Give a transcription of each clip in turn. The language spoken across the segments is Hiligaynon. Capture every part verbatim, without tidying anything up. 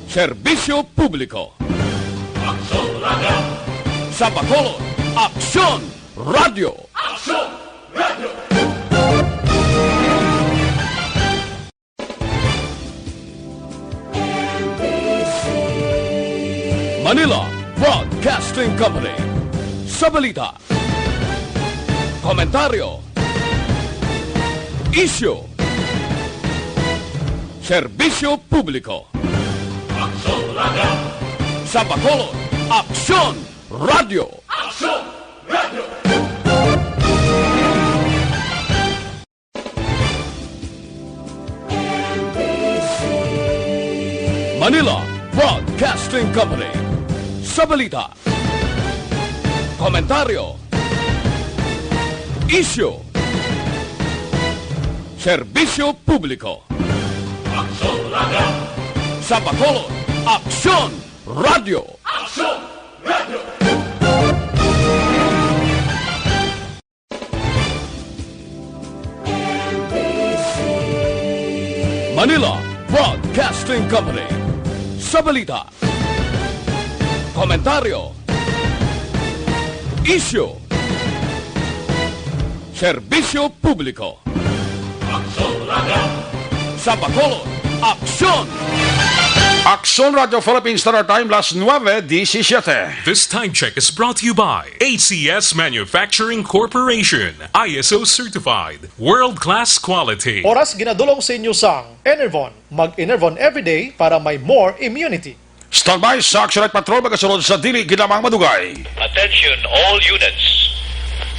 Serbisyo Publiko. Aksyon Radio. Sa Bacolod, Aksyon Radio. Aksyon Radio. Manila Broadcasting Company. Sa balita, komentaryo, isyu, serbisyo publiko. Aksyon Radio. Sa Bacolod, Aksyon Radio. Aksyon Radio. Manila Broadcasting Company. Sa balita, komentaryo, isyu, serbisyo publiko. Aksyon Radio. Sa Bacolod, Aksyon Radio. Aksyon Radio. Manila Broadcasting Company. Sa balita, komentaryo, isyu, serbisyo publiko. Aksyon Radio. Sa Bacolod, Aksyon! Aksyon Radio Philippines Standard Time, las nuebe disisiete. This time check is brought to you by A C S Manufacturing Corporation, I S O certified, world-class quality. Oras ginadulong sa inyo sang Enervon. Mag-Enervon everyday para may more immunity. Standby sa Action Night Patrol, magasunod sa dili gid lamang madugay. Attention all units.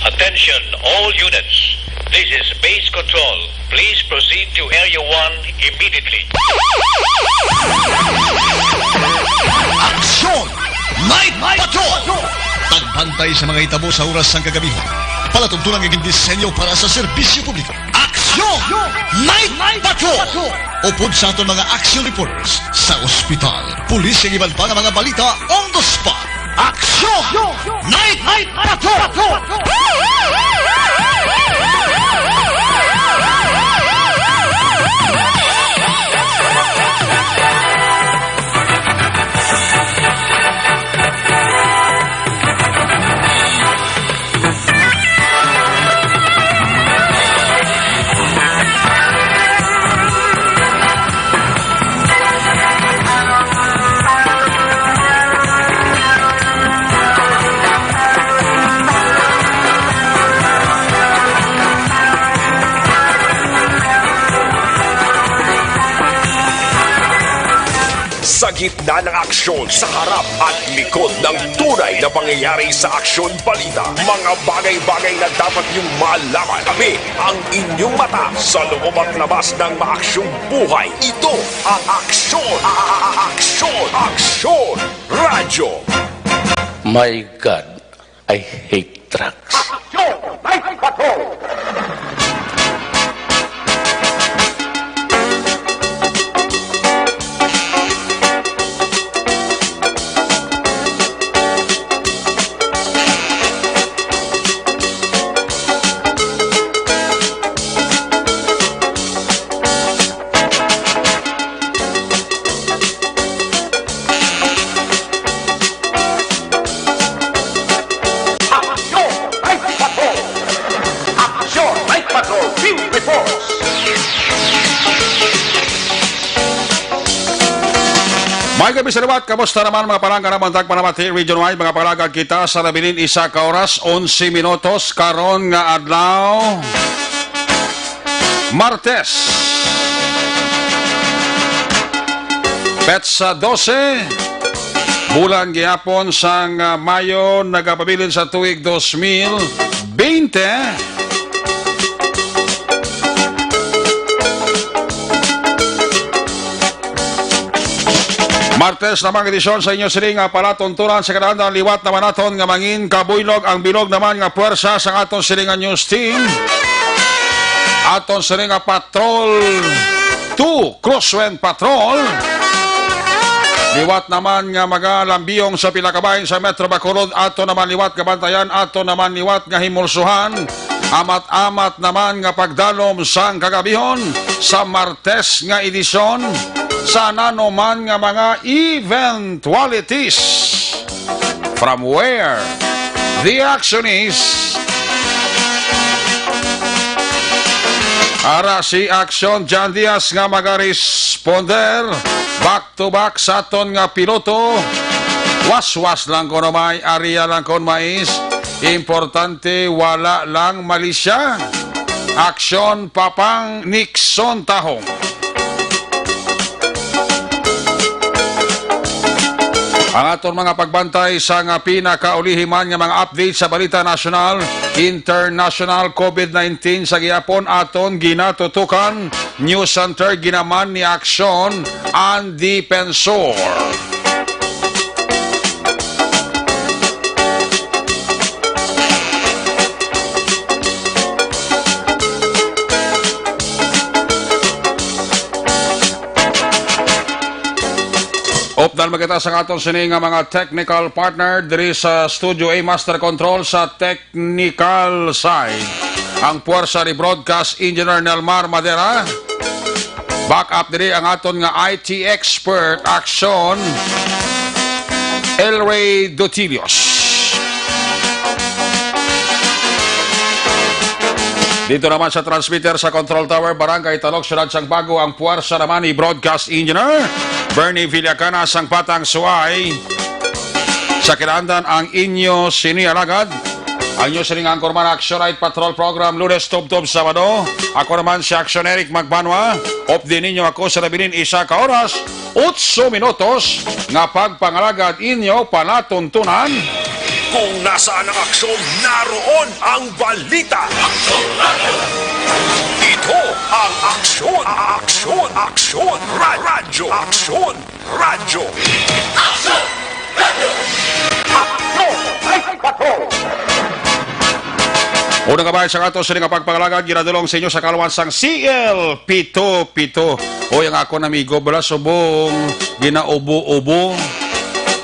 Attention all units. This is Base Control. Please proceed to Area one immediately. Aksyon! Night Patrol! Pagbantay sa mga hitabo sa oras sang kagabihan. Palatuntunan nga gindisenyo para sa serbisyo publiko. Aksyon! Night Patrol! Upod sa aton mga action reporters sa ospital, pulis, kag iban pa nga mga balita on the spot. Aksyon! Night Patrol! Sa gitna ng aksyon, sa harap at likod ng tunay na pangyayari sa Aksyon Balita, mga bagay-bagay na dapat niyong malaman. Tabi ang inyong mata sa loob at labas ng maaksyong buhay. Ito ang Aksyon, Aksyon, Aksyon Radyo. My God, I hate trucks. Aksyon! Night Patrol! Aksyon! Night Patrol! Aksyon! Night Patrol! Field Reports! May gabi sa liwat. Kamusta naman, mga palangga, naman tag panamati region wide, mga palangga, kita sa nabilin isa ka oras, onse minutos, karon nga adlaw. Martes, petsa dose, bulan gihapon sang, ah, Mayo, nagapabilin sa tuig dos mil bente. Martes namang edisyon sa inyo sining nga palatuntunan sa kadaan liwat naman naton nga mangin kabuylog ang bilog naman nga puwersa sang aton sining nga news team. Aton sining nga Patrol two, Crosswind Patrol. Liwat naman nga magalambiyong sa pila ka bahin sa Metro Bacolod, ato naman liwat nga bantayan, ato naman liwat nga himulsuhan. amat-amat naman nga pagdalom sang kagabihon sa Martes nga edisyon sa nanuman nga mga eventualities. From where the action is, ara si Action John Diaz nga magaresponder back to back sa aton nga piloto. Waswas lang kuno may, area lang kon mais. Importante, wala lang malisya. Aksyon, Papang Nixon Tahong. Ang aton mga pagbantay sa nga pinakaulihi man nga mga update sa balita nasyonal, international, covid nineteen sa gihapon aton ginatutukan. News Center ginaman ni Aksyon ang Defensor. Updan man kita sa aton sini nga mga technical partner diri sa Studio A Master Control sa technical side. Ang puwersa ni Broadcast Engineer Nelmar Madera. Back up diri ang aton nga I T expert, Aksyon, Elray Dotilios. Dito naman sa transmitter sa Control Tower, Barangay Talok, Siyudad sang Bago, ang puwersa naman ni Broadcast Engineer Bernie Villacana sang Patang Suay. Sa kinaandan ang inyo sini alagad, ang inyo sining anchorman, Action Night Patrol Program, Lunes tubtob Sabado. Ako naman si Action Eric Magbanwa. Updi ninyo ako sa nabilin isa ka oras, otso minutos nga pagpangalagad inyo palatuntunan. Kung nasaan ang aksyon, naroon ang balita. Ito ang Aksyon, Aksyon, Aksyon, Ra-, Radyo, Aksyon, Radyo. Aksyon! Radyo! Aksyon! Ay, patrol! Una ka ba sa ato sini nga pagpangalagad, ginadulong sa inyo sa kalawan sang C L pito pito. Oy, ang akon amigo, bala subong, ginaubo-ubo.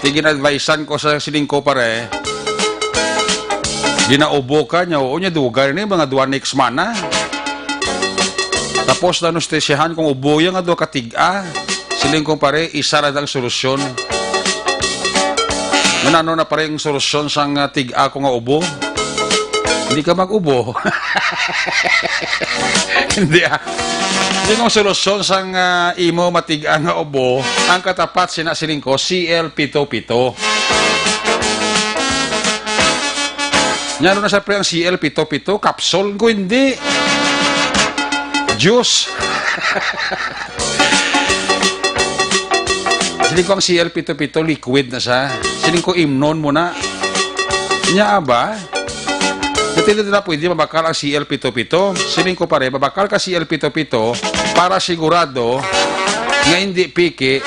Ti gin-advisean ko sa siling ko, pare. Ginaubo ka niya, oo, niya dugay ni mga duwa next month na. Tapos na anestesiyahan kung ubo yan nga duha ka tig-a. Siling ko, pare, isa ra ang solusyon. Nganano na, pare, ang solusyon sang, ah, tig-a ko nga ubo? Hindi ka mag-ubo. Hindi, ah. Hindi, ang solusyon sang, ah, imo matig-a nga ubo, ang katapat sina siling ko, C L pito pito. Nya, ano na sa pre ang C L pito pito? Capsule? Ko hindi. Juice. Siling ko ang C L pito pito, liquid na siya. Siling ko, imnon mo na. Nya ba? Dati na pwede mabakal ang C L pito pito. Siling ko, pare, mabakal ka C L pito pito para sigurado nga hindi piki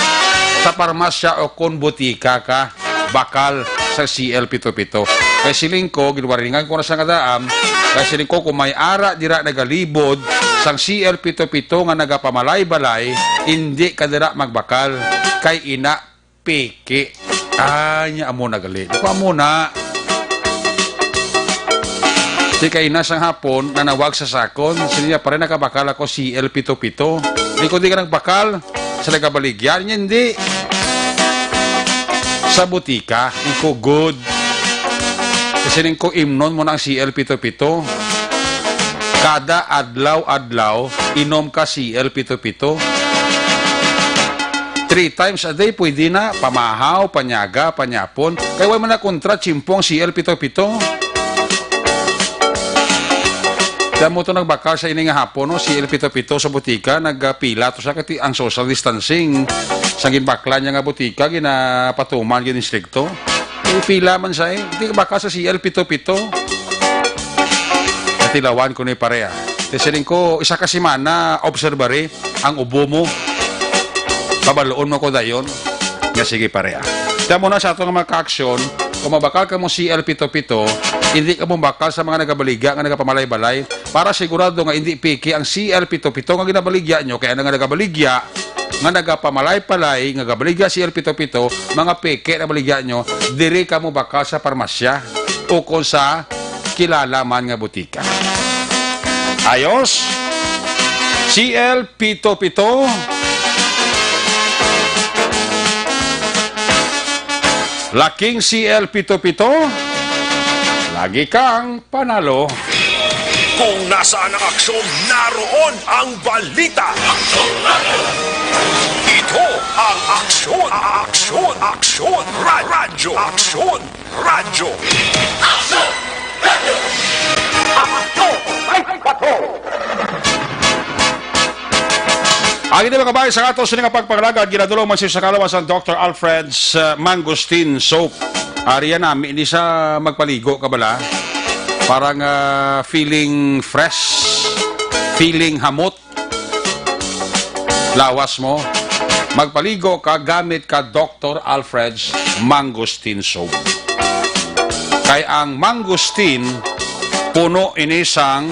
sa parmasya o kon butika ka bakal sa C L pito pito. Kay siling ko, ginwaringan ko na sa nga daam, kay siling ko, kung may ara dira nagalibod sang C L pito pito nga nagapamalay-balay, indi ka dira magbakal, kay ina piki. Ah, nya amo na gali. Ako amo na. Di kay na sang hapon, nanawag sa sakon. Siling niya, "Pare, nakabakal ako C L pito pito." Di ko, "Di ka nagbakal?" Sa nagabaligya niya, "Hindi." "Sa butika." Di ko, "Good." Kasi ning ko, "Imnon mo na ang C L pito pito. Kada adlaw-adlaw, inom ka C L pito pito." Three times a day, pwede na. Pamahaw, panyaga, panyapon. Kay wala man na kontra, chimpo ang C L pito pito. Kaya mo to nagbakal sa ini nga hapon, no? C L pito pito sa butika, nagpila to sa kati ang social distancing. Sa ginbakla niya nga butika, ginapatuman, ginistrikto. Ipila man siya eh. Di bakal sa C L pito pito. Natilawan ko ni pareha. Siling ko, isa ka semana, observary ang ubo mo. Pabaloon mo ko dayon. Nga sige, pare, ah. Kaya muna sa ato nga mga kaaksyon, kung mabakal ka mo C L pito pito, hindi ka mo bakal sa mga nagabaligya nga nagapamalay-balay para sigurado nga hindi piki ang C L pito pito nga ginabaligya nyo. Kaya na nga nagabaligya, nga nagapamalay-palay, nga gabaligya C L pito pito, mga peke na baligya nyo, diri ka mo bakal sa parmasya o kung sa kilala man nga butika. Ayos. C L pito pito. Laking C L pito pito. Lagi kang panalo. Kung nasaan ang aksyon, naroon ang balita. Ito ang Aksyon, Aksyon, Aksyon, Ra-, Radyo, Aksyon, Radyo. Aksyon! Radyo! Aksyon! Ay, bato! Ang hindi makabahay sa ato sini nga pagpangalagad, ginadulong man sa kalawas ang Doctor Alfred's, uh, Mangosteen Soap. Ari na, mi-, hindi sa magpaligo ka bala. Parang, ah, feeling fresh, feeling hamot. Lawas mo. Magpaligo ka gamit ka Doctor Alfred's Mangosteen Soap. Kay ang mangosteen, puno ini sang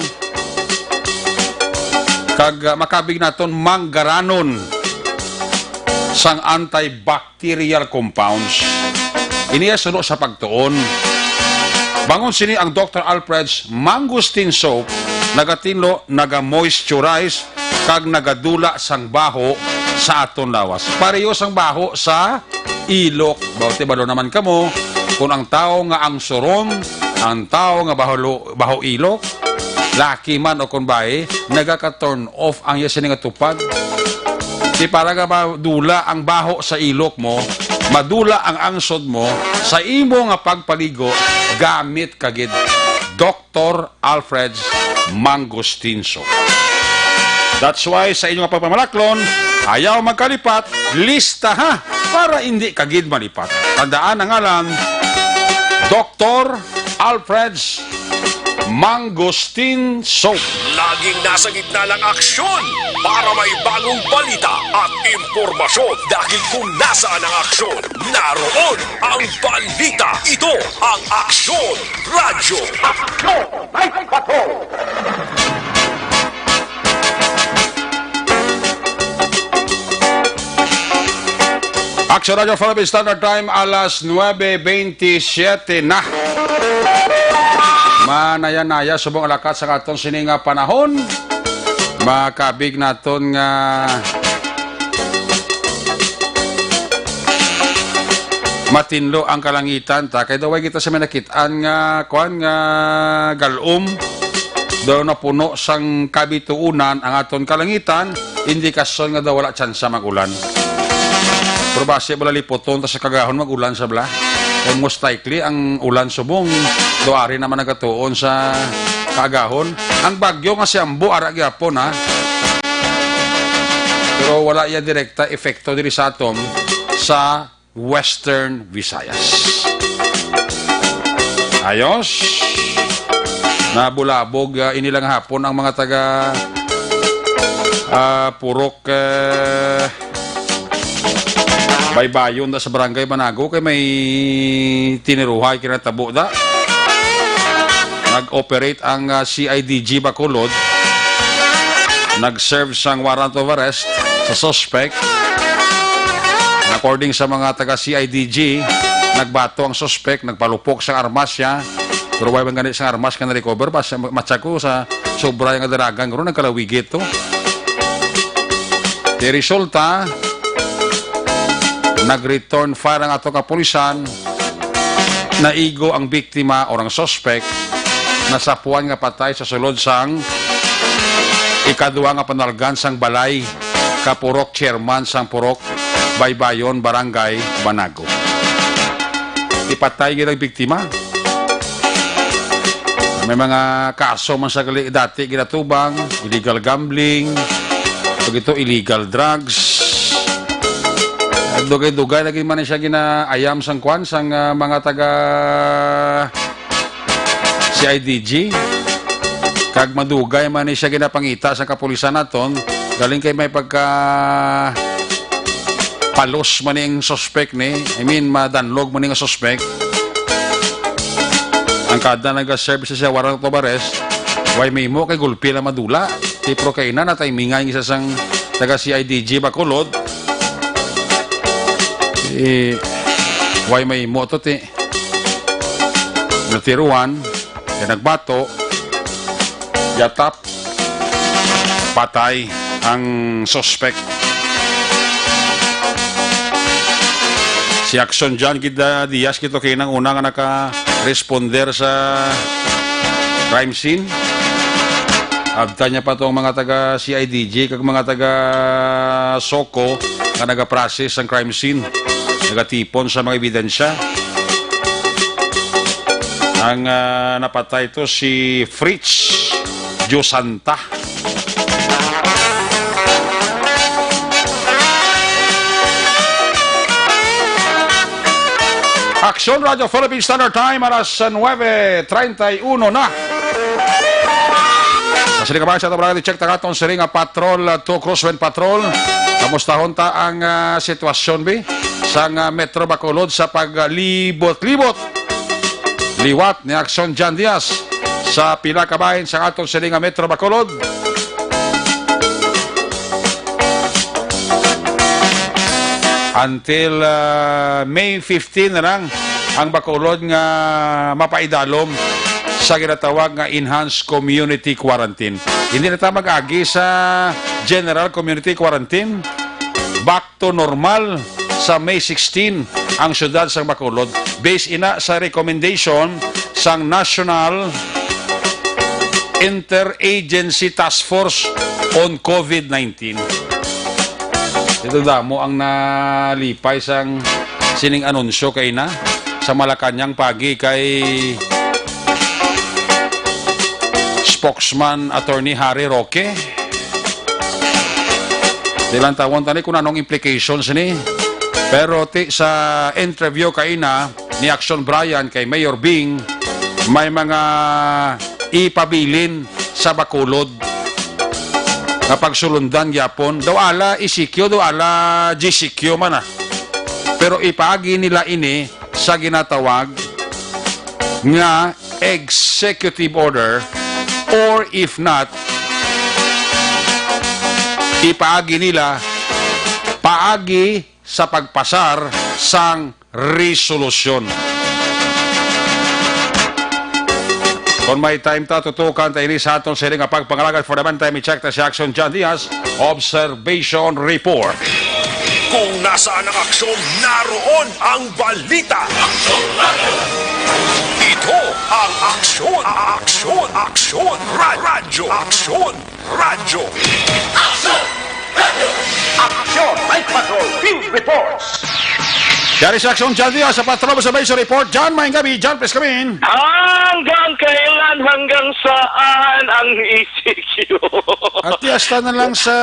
kag, ah, makabig naton manggaranon sang antibacterial compounds. Ini ang suno sa pagtuon. Bangon sini ang Doctor Alfred's Mangosteen Soap, nagatinlo, naga-moisturize, kag nagadula sang baho sa aton lawas. Pareho sang baho sa ilok. Bawti balo naman kamo, kung ang tawo nga angsuron, ang tawo nga baholo-, baho ilok, laki man o kon bayi, nagaka-turn off ang iya sini nga tupad. Di para nga madula ang baho sa ilok mo, madula ang angsod mo, sa imo nga pagpaligo, gamit ka gid Doctor Alfred's Mangosteen Soap. That's why sa inyo nga pagpamalaklon, ayaw magkalipat, lista ha, para hindi ka gid malipat. Tandaan ang ngalan, Doctor Alfred's Mangosteen Soap. Laging nasa gitna ng aksyon para may bagong balita at impormasyon. Dahil kung nasaan ang aksyon, naroon ang balita. Ito ang Aksyon Radyo. Aksyon! May bato! Aksyon Radyo Philippine Standard Time, alas nuebe bentisiete na. Manaya-naya subong alakat sa aton sini nga panahon. Makabig naton nga matinlo ang kalangitan ta, kay daw way kita sa may nakit-an nga, kuan, nga galom. Daw napuno sang kabituunan ang aton kalangitan, indikasyon nga daw wala tsansa mag-ulan. Pero basi bala liputon ta sa kaagahon mag-ulan sa bala. Kay most likely ang ulan subong, daw ari naman nagatuon sa kaagahon. Ang bagyo nga si Ambo, ara gyapon, ha. Pero wala iya direkta epekto diri sa aton sa Western Visayas. Ayos. Nabulabog, ah, ini lang hapon ang mga taga, ah, Purok, eh, Baybayon da sa Barangay Banago kay may tiniruhay kinatabo da. Nag-operate ang, ah, C I D G Bacolod. Nag-serve sang warrant of arrest sa suspect. According sa mga taga C I D G, nagbato ang suspect, nagpalupok sang armas siya. Pero wala man gani sang armas nga na-recover. Basta matsa ko sa sobra nga dalagan, guro nagkalawigit to. Di resulta, nag-return fire ang ato kapulisan. Naigo ang biktima or ang suspect, nasapuan nga patay sa sulod sang ikadua nga panalgan sang balay ka purok chairman sang purok Baybayon, Barangay Banago. Ipatay gid ang biktima. May mga kaso man sa gali dati ginatubang, illegal gambling, pag ito illegal drugs. Dugay-dugay lagi man siya ginaayam sang kwan sang, ah, mga taga C I D G. Kag madugay man ni siya ginapangita sa kapulisan naton, galing kay may pagka palos man ni ang suspect ni, I mean, madanlog man ni nga suspect. Ang kada naga-serve siya warrant of arrest, way mahimo kay gulpi lang madula. Ti, pero kay ina na timingan isa sang taga C I D G Bacolod. Eh, way mahimo to, ti. Natiruan, kay nagbato, yatap, patay ang suspect. Si Action John gid, ah, Diaz gid to kay nang una nga naka-responder sa crime scene. Abtan niya pa to ang mga taga C I D G kag mga taga SOCO nga nagaprocess sang crime scene. Nagatipon sa mga ebidensya. Ang, ah, napatay to si Fritz Diosanta. Aksyon Radyo Philippine Standard Time, alas nuebe treinta y uno na. Sa sini ka sa atong check ta katon sini nga patrol, uh, to Crosswind Patrol. Kamustahon ta ang, uh, sitwasyon, bi, sang, uh, Metro Bacolod sa paglibot-libot liwat ni Aksyon John Diaz sa pila ka bahin sa atong sini nga Metro Bacolod. Until, ah, May fifteen na lang ang Bacolod nga mapaidalom sa ginatawag nga enhanced community quarantine. Hindi na ta mag-agi sa general community quarantine. Back to normal sa May sixteen ang siyudad sang Bacolod. Based ina sa recommendation sang National Interagency Task Force on COVID nineteen. Ito damo ang nalipay sang sining anunsyo kay na sa Malacañang pagi kay spokesman Attorney Harry Roque. Di lang tawon tani kung anong implications ni. Pero ti sa interview kaina ni Action Brian kay Mayor Bing, may mga ipabilin sa Bacolod nga pagsulundan gyapon. Daw ala E C Q, daw ala G C Q man, ah. Pero ipaagi nila ini sa ginatawag nga executive order, or if not, ipaagi nila paagi sa pagpasar sang resolusyon. Kon may time ta, tutukan ta ini sa aton sini nga pagpangalagad. For the meantime, i-check ta si Action John Diaz. Observation Report. Kung nasaan ang aksyon, naroon ang balita. Ito ang Aksyon, Aksyon, Aksyon, Ra-, Radyo, Aksyon Radyo. Action! Night Patrol Field Reports. Yari sa Aksyon, John Diaz sa Patrol Observation Report. John, maayong gabi. John, please come in. Hanggang kailan, hanggang saan ang E C Q? Ati, hasta na lang sa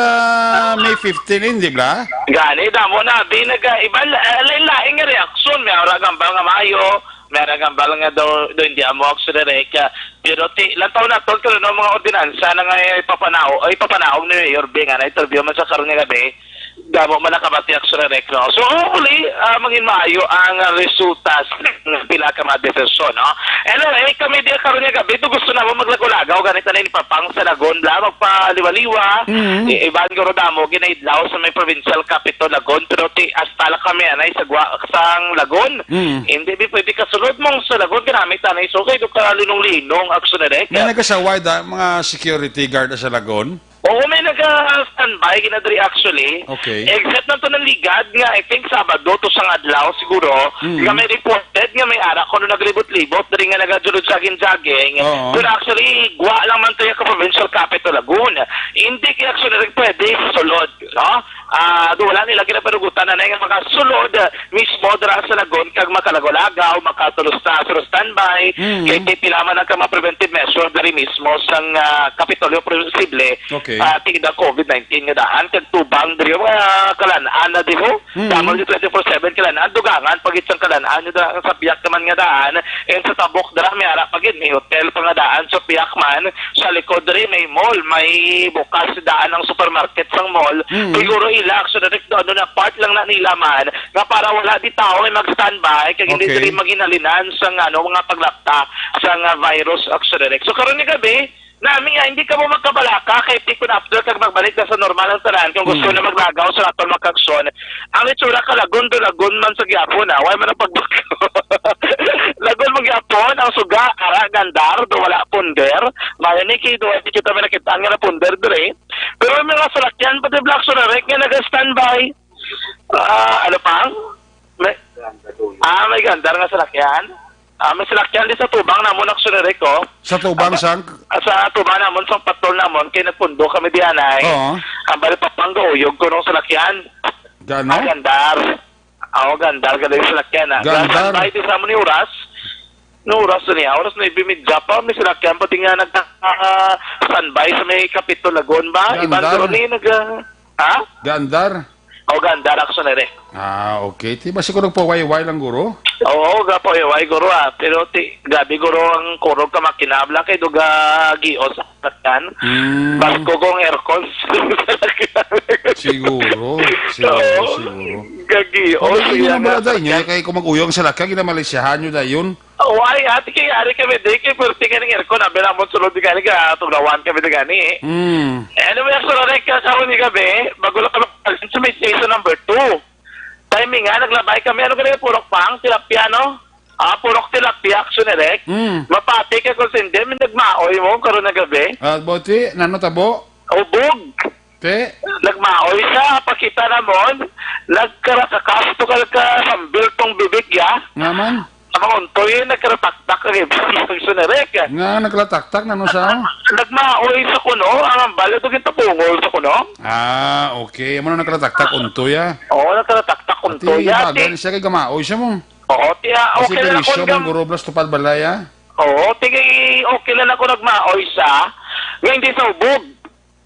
May fifteen, hindi ba? Gani, damo na, bi, naga-, iba, eh, lain-lain nga reaksyon. May ara gambal nga maayo, may ara gambal nga daw, daw hindi amo ako sa direk. Pero ti, lantaw na to, pero no, mga ordinansa na nga, eh, ipapanaw-, ay, ipapanaog ni Mayor Bing, nga na-interview man sa karon nga gabi, damo man nakabati ako sa direk, no? So, hopefully, ah, mangin maayo ang, ah, resulta sa pila ka mga desisyon, no? Anyway, kami diya karon nga gabi, to gusto na mo maglagaw-lagaw, ganit na ni Papang sa Lagon, bla, magpaliwa-liwa. Mhm. I-, iban guro damo, ginaidlaw sa may provincial capital, Lagon, pero ti, hasta lang kami, anay, sa gwa-, sang Lagon. Mhm. Hindi bi pwede kasulod mong sa Lagon, ginamit, anay, so, kay do ka linong-linong, ako sa direk. May nagasaway da, mga security guard sa Lagon? Oo, may naga-standby, ginadri, actually. Okay. Except na to ng ligad nga, I think, Sabado to sang adlaw, siguro, Mm. nga may reported nga may ara kuno naglibot-libot, diri nga naga-jogging-jogging. Oo. Pero actually, gwa lang man to yung provincial capital, Lagun. Hindi kaya actually rin pwede sulod, no? Ah, do wala nila ginapanugutan na nga makasulod, ah, mismo dira sa Lagun kag makalagaw-lagaw, makatulos na sa standby, Mm. kay, kay pila man ang mga preventive measure diri mismo sang, ah, Kapitolyo posible, Okay. ah, ti-, COVID nineteen nga daan, kag tubang diri, mga kalan-an na diho. Mm. W twenty-four seven kalan-an, dugangan, pagit sang kalan-an, nga daan, sa biyak naman nga daan, and sa tabok dira, may ara pa gid, may hotel pa nga daan, sa biyak man, sa likod diri, may mall, may bukas daan ang supermarket sang mall. Mm. Siguro ila, actually, ano na, part lang na nila man, nga para wala di tao may mag-standby, kag hindi Okay. diri maghinalinan sang, ano, mga paglapta sang, ah, virus, actually. So, karon nga gabi, nami nga, hindi ka mo magkabalaka, kay pikon after kag magbalik na sa normal ang tanan, kung gusto Mm. na maglagaw sa aton makaksyon, ang itsura ka Lagun do Lagun man sa gyapon, ah. Wala man ang pagbagyo. Lagun man gyapon, ang suga, ara, gandar, do wala punder. Mayo ni kay do, di kita may nakita nga na punder dire. Pero may mga salakyan pa di Black Solarek nga naga-standby. Ah, ano pang? May, ah, may gandar nga salakyan. Ah, may salakyan di sa tubang namon, actually, Rico. Sa tubang Aba, sang? Ah, sa tubang namon, sa patrol namon, kay nagpundo kami diyan ay. Oo. Ang bali pa pang gauyog ko nung salakyan. Gano? Ah, gandar. Oo, gandar, gandar yung salakyan, ah. Gandar. Gandar, di sa amon ni oras. No oras na niya, oras na ibimidya pa, may salakyan, pati nga nagka-, ah, standby sa may Kapitol Lagon ba? Ibang Gandar. Drone, eh, nag-, ah, ha? Gandar. O, gandar, actually, Rick. Ah, okay. Ti, basi ko nagpawayway lang, guro. Oo, gapawayway, guro, ah. Pero ti, gabi, guro, ang kurog ka makinabla kay duga gios kan. Mm. Basko kong aircon. Siguro, siguro, Oo, siguro. Gagios. Ano yun ang mga dayon nyo? Kay kung mag-uyong sila ka, ginamalisyahan nyo dayon? Oh, ay, ate, kay ari kami, di, kay perti ka ng aircon, abi na mo, sulod di gani ka, tugnawan kami di gani, eh. Mm. Eh, ano mo yung sulod, eh, ka-, karon ni gabi, bago lang kami, sa may station number two. Timing nga, naglabay kami, ano ka na yung purok pang, tilapia, no? Ah, purok tilapia, action direct. Mm. Mapati ka kung sindi, may nagmaoy mo, karon na gabi. Ah, boti, nano tabo? Ubog. Te? Nagmaoy siya, pakita namon, nagkarakakas to ka, ka sambil tong bibig, ya. Nga man? Ang mga untoy, eh, nagkarataktak ang ibang sunarek. Nga, nagkarataktak, nano sa? Nagmaoy sa kuno, ang hambal, ito gintabungol sa kuno. Ah, okay. Amo na nagkarataktak, untoy, ah. Oo, nagkarataktak, Ati, untoy, ah, bagan ti-, siya kay gamaoy siya mo. Oo, ti-, ah, Kasi okay lang ako perwisyo, nagam-, man, guro, blas, tupad balay, ah. Oo, ti-, okay lang ako nagmaoy siya. Nga hindi sa ubog.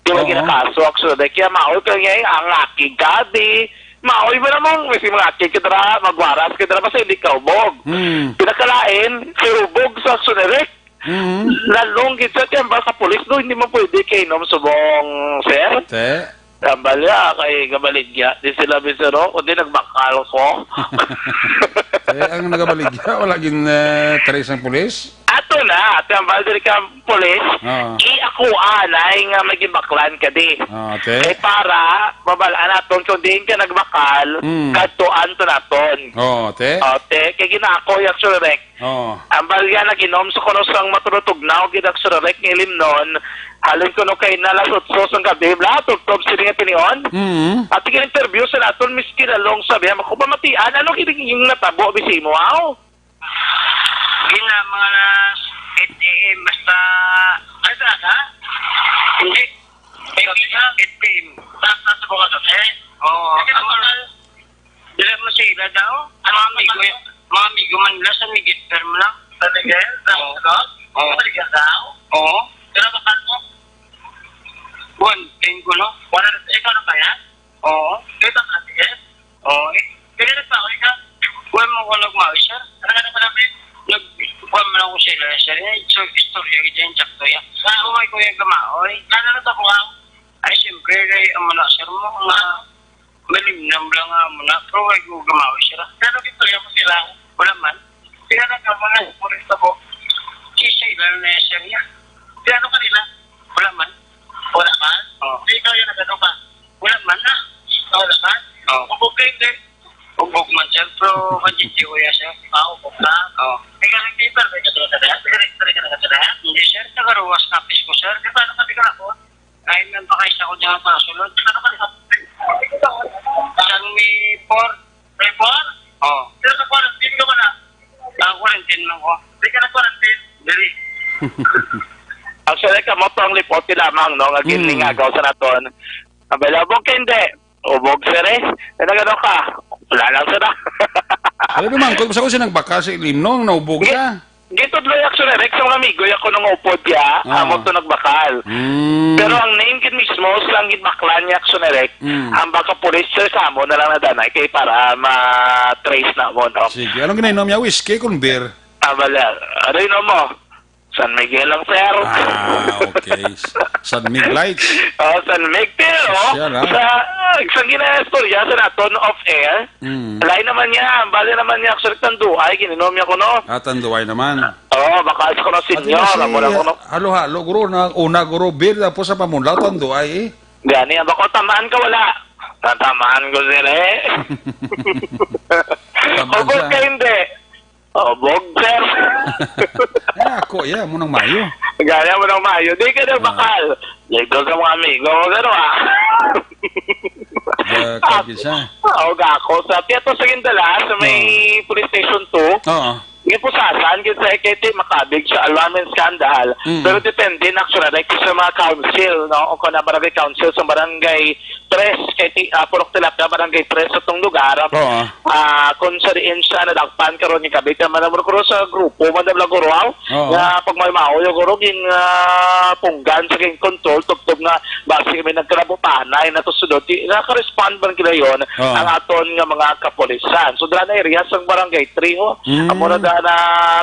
Di ba Oo. ginakaso, actually, kaya maoy ka nga, eh, ang aki gadi. Maoy mo namang, may si mga aki ka dira, magwaras ka dira, basta hindi ka ubog. Hmm. Pinakalain, si ubog sa sunirek. Hmm. Lalong gid sa tiyamba sa pulis, no, hindi mo pwede kainom subong, sir. Te? Tambal ya, kay gabaligya. Di sila bisero, kundi nagbakal ko. Eh, ang nagabaligya, wala gin, eh, trace ang pulis? Ato na, tambal diri ka pulis, Oo. i-akuan ay nga may gibaklan ka di. Oo, te. Kay para, mabal-an naton kung diin ka nagbakal, Mm. kadtuan to naton. Oo, te. O, te, kay ginaako yung surek. Oo. Ang balya nag-inom sa kuno sang matulutugnaw, gid ang surek nga ilimnon, halin kuno kay na alas otso sang gabi, bla, tubtob sini nga tinion. Mm. At tig-interview sa naton, miski lalong sabi, ako pamatian, ano gid yung natabo, bisi mo, aw? Gina, mga alas eight A M, basta, ay, talaga? Hindi. Eight P M. Sa, sa, sa bukas, eh? Oo. Sige, ang mga, dili mo sila daw? Ang mga amigo, mga amigo man nila sa Miguel, pero mo lang. Sa Miguel? Sa Oo. Miguel? Oo. Sa Miguel daw? Oo. Pero bakal mo? One, ten ko, no? Wala na, ikaw na ba yan? Oo. Ikaw na, sige. Oh, eh, kaya nagpaoy ka. Kuwan mo ko nagmaoy, sir. Ano ka naman namin? Nag-, kuwan mo lang ko sila, sir. Eh, so, istorya, ito yung sakto yan. Sa ako, may kuya gamaoy. Ano na to, kuwan? Ay, siyempre, kay, ang muna, sir, mo, nga, malimnam lang nga muna. Pero, ay, ko gamaoy, sir. Pero, istorya mo sila. Wala man. Kaya nagkamala, pulis na po. Si Sheila na yung sir niya. Kaya ano kanila? Wala man. Wala man? Oh. Di ikaw yung nagano ka? Wala man na. Ah, wala man? Oh. Ubog ka, hindi. Ubog man, sir. Pero, ang G T O yan, sir. Ah, ubog ka? Oh. Ikaw yung paper, may katulad ka na yan? Ikaw yung katulad ka na yan? Hindi, sir. Nagaruwas na pis ko, sir. Di ba, ano kami ka ako? Ay, nang baka isa ko dyan para sulod. Ano ka na? Isang may four. May four? Oh. Pero sa quarantine ka ba na? Ah, quarantine lang ko. Di ka na quarantine? Dali. Actually, kamo to ang lipote lamang, no? Nga Mm. ginlingagaw sa naton. Ang balabog ka, hindi. Ubog, sir, eh. Na nagano ka? Wala lang, sir, ah. Alam naman, kung sa ko siya nagbakal sa ilim, no? Ang naubog Gi-, siya. Gitudloy, actually, Rex, ang amigo, ako nung upod ya, Ah. amo to nagbakal. Mm. Pero ang name gid mismo, sa lang gid bakla niya, actually, Rex, Mm. ang baka police, sir, sa amo na lang nadanay kay para ma-trace na mo, no? Sige. Anong ginainom niya? Whiskey, kun beer? Ah, wala. Ano yun mo? San Miguel lang, sir. Ah, okay. San Mig Lights. Oh, San Mig, pero Sosyal, ha? sa, sa ginaistorya sa naton off-air, Mm. lain naman niya, bali naman niya, actually, tanduay, gininom niya ko, no? Ah, tanduay naman. Oo, baka sa kuno At senior, yun si amo lang kuno. Halo-halo, guro, na una, guro, beer, tapos sa pamunlaw, tanduay, eh. Gani, ang bako, tamaan ka, wala. Tatamaan ko sila, eh. Tamaan Ubog siya. ka, hindi. Oh, bog, sir. Eh, ako, yeah, mo nang mayo. Gaya mo nang mayo. Di ka na Ah. bakal. Ligo sa mga amigo, gano, ah. Ga-, Ah, kabisa. Oo, gako. Sa Piato sa Gindala, sa may Oo. Police Station two, Oo. yung pusasan, kinsa kay ti makabig sa alarm and scandal. Mm. Pero depende na, actually, like, sa mga council, no? O kung na barangay council, sa barangay tres, kay ti, ah, Purok Tilapia, barangay tres sa tong lugar. Oo. Ah, kung sa diin siya nadakpan karon nga gabi, kaya man naman ko sa grupo, Madam Laguraw, Oo. nga pag may mao, yung guro, gin, ah, punggan sa gin control, tubtob nga, basi may nagkalabutanay na to sulod. Di, naka-respond man gila yon Oo. ang aton nga mga kapulisan. So, dala na area sa barangay three, ho. Mm. Amo na dala na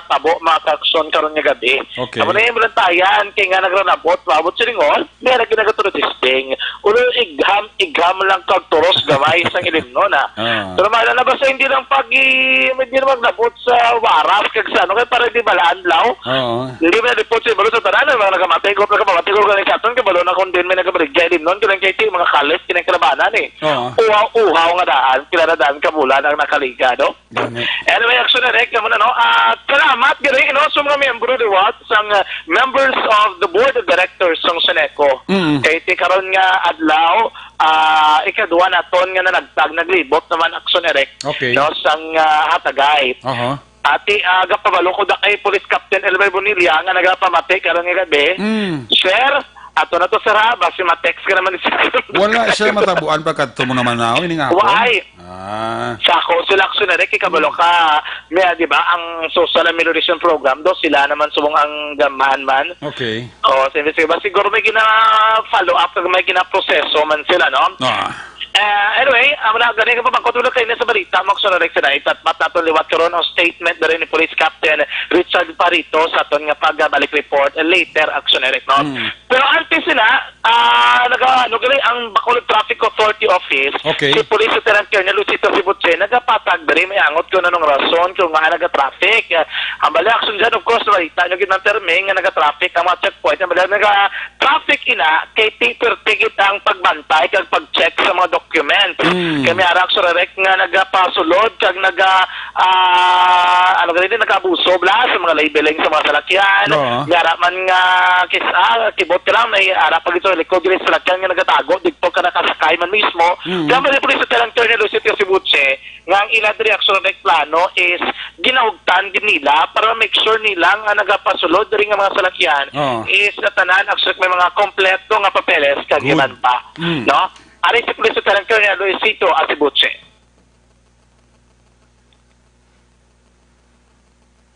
tabo, mga kaksyon karon nga gabi. Okay. Amo na yung Balantayan, kay nga nagranabot, maabot sa lingol, may nagkinagato na testing. Ulo, igham, igham lang kag turos gamay sa ilimnon, ha. Ah. Pero mahala na ba sa hindi lang pag i-, hindi na maglabot sa waras kag sa ano, kay para di balaan law. Oo. Hindi man report sa ibalo sa tanan, mga nagamatay, group nagamatay, group na sa aton, kabalo na kung din may nagabaligya, ilimnon, kailan kay ti, mga kalit, kinang kalabanan, eh. Oo. Uhaw-uhaw nga daan, kila na daan ka bulan ang nakaligado. Gani. Anyway, Action Direct, kamo na, no? At salamat, gani, no, sa mga miyembro, liwat, sang, uh, members of the board of directors sang Seneco. Mm. Kay ti karon nga adlaw, ah, ikaduha naton nga nanagtag, naglibot naman Action Direct, Okay. no, sang, ah, Hatagay. Aha. Ati, ah, gapabalo ko da kay Police Captain Elmer Bonilla nga nagapamati karon nga gabi. Mm. Sir, ato na to, sir, ha? Basi ma-text ka naman ni sir. Wala siya matabuan pagkadto mo naman na, oh, ining hapon. Why? Ah. Sa ako, sila, Action Direct, kay kabalo ka, may, di ba, ang social ameliorate program do, sila naman subong ang gamahan man. Okay. Oh, sige, sige. Ba, siguro may gina-follow up, may ginaproseso man sila, no? Ah. Eh, anyway, amo na, gani nga pamangkot ulit kayo na sa balita, mga Action Direct, sa dahil at mataton liwat karon ang statement diri ni Police Captain Richard Parito sa aton nga pagbalik report later, Action Direct, no? Mm. Pero antes sila, ah, naga-, ano gali, ang Bacolod Traffic Authority Office, Okay. si Police Lieutenant Colonel Luisito Sibuche, nagapatag diri, may angot kung anong rason kung nga naga-traffic. Ah, ang bali, Action dyan, of course, nakita nyo gid ng terming nga naga-traffic ang mga checkpoint. Ang bali, naga-traffic ina, kay ti-, pertigit ang pagbantay kag pag-check sa mga documents. Mm. Kami ara, Action Direct, nga nagapasulod kag naga-, ah, ano ganito, nag-abuso, bla, sa mga labeling sa mga salakyan. Oo. May ara man nga kis-, ah, kibot ka lang, may ara pa gito sa likod, yung salakyan nga nagatago, dito ka nakasakay man mismo. Mm. Kaya may police sa Terang Terminal City of Cebuche, nga ang ila diri, Action Direct, plano is ginahugtan gid nila para make sure nila nga nagapasulod diri nga mga salakyan Oo. is sa tanan, Action Direct, may mga kompleto nga papeles kag Good. iban pa. Mm. No? Ari si Police Lieutenant Colonel Luisito Asibuche.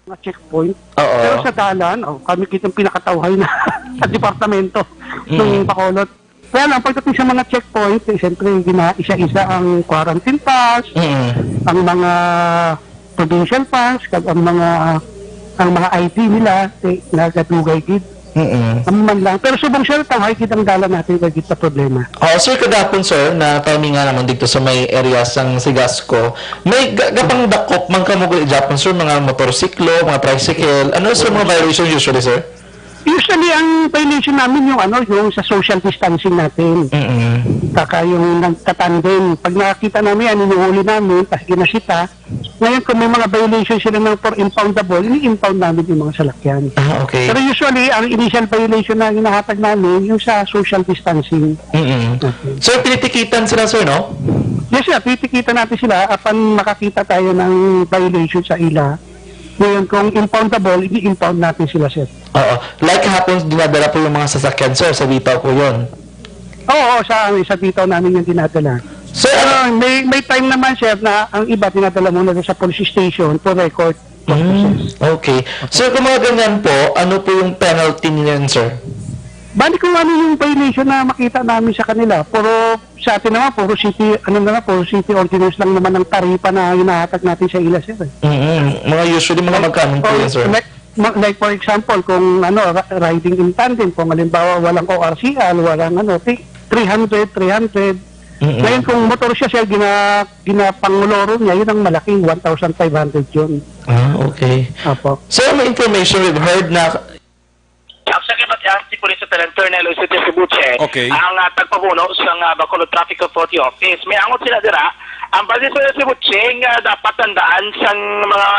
Mga checkpoint. Oo. Pero sa dalan, oh, kami kitang pinakatawhay na sa departamento Mm. ng Bacolod. Kaya lang, pagdating sa mga checkpoint, eh, siyempre, gina-, isa-isa ang quarantine pass, Mm. ang mga provincial pass, kag ang mga, ang mga I D nila, eh, nagadugay gid. Mm-mm. Ang man lang. Pero subong, sir, tawhay gid ang dalan natin, wala gid sa problema. Oo, sir, kagapon, sir, na kami nga naman dito sa may area sang Sigasco, may ga-, gapangdakop man kamo gid, Japon, sir, mga motorsiklo, mga tricycle. Ano, sir, mga violation usually, sir? Usually, ang violation namin yung, ano, yung sa social distancing natin. Mm-mm. Saka yung nagtatandem. Pag nakita namin yan, inuhuli namin, tas ginasita, Ngayon, kung may mga violation sila ng for impoundable, ini-impound namin yung mga salakyan. Ah, okay. Pero usually, ang initial violation na hinahatag namin, yung sa social distancing. Mm-mm. Okay. Sir, tinitikitan sila, sir, no? Yes, sir. Tinitikitan natin sila apan makakita tayo ng violation sa ila. Ngayon, kung impoundable, ini-impound natin sila, sir. Oo. Like kahapon, dinadala po yung mga sasakyan, sir. Sa Bitaw po yun. Oo, sa, sa Bitaw namin yung dinadala. Sir, Pero ano may, may time naman, sir, na ang iba dinadala muna sa police station for record Mm, purposes. Okay. Sir, kung mga ganyan po, ano po yung penalty niyan, sir? Bali kung ano yung violation na makita namin sa kanila, puro sa atin naman, puro city, ano na lang, puro city ordinance lang naman ang taripa na hinahatag natin sa ila, sir, eh. Mm-mm. Mga usually, mga Or, magkano po or yan, sir? like, ma-, like, for example, kung, ano, ra-, riding in tandem, kung halimbawa walang O R C L, walang, ano, ti-, three hundred, three hundred. Mm-mm. Ngayon, kung motor siya, sir, gina-, ginapanguloro niya, yun ang malaking one thousand five hundred yun. Ah, okay. Apo. Sir, may information we've heard na Ang sa kay Matias, si Police Lieutenant Colonel Eusebio Sibuche, Okay. ang, ah, tagpamuno sa, ah, Bacolod Traffic Authority Office. May angot sila dira, Ang base sa si Butching, ah, dapat tandaan sang mga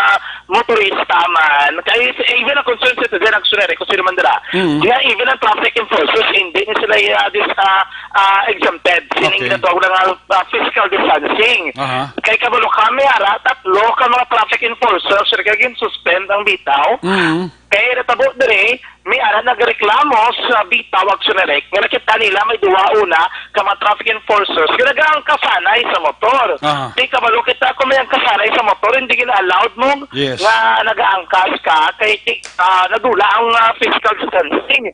motorista man, kay even ang concerned citizen, actually, kung sino man dira, Mm. nga even ang traffic enforcers, hindi na sila, ah, dis-, ah, ah, exempted. Sining Okay. ginatawag na nga, ah, physical distancing. Aha. Kay kabalo kami, ara, tatlo ka mga traffic enforcers, sir, kay gin-suspend ang bitaw. Mm. Kay natabo diri, may ara nagreklamo sa bitaw, actually, nga nakita nila may duwa una ka mga traffic enforcers nga nagaangkas anay sa motor. Aha. Di kabalo kita kung may angkas anay sa motor, hindi gina-allowed mo Yes. nga nagaangkas ka kay, ah, nadula ang, ah, physical distancing.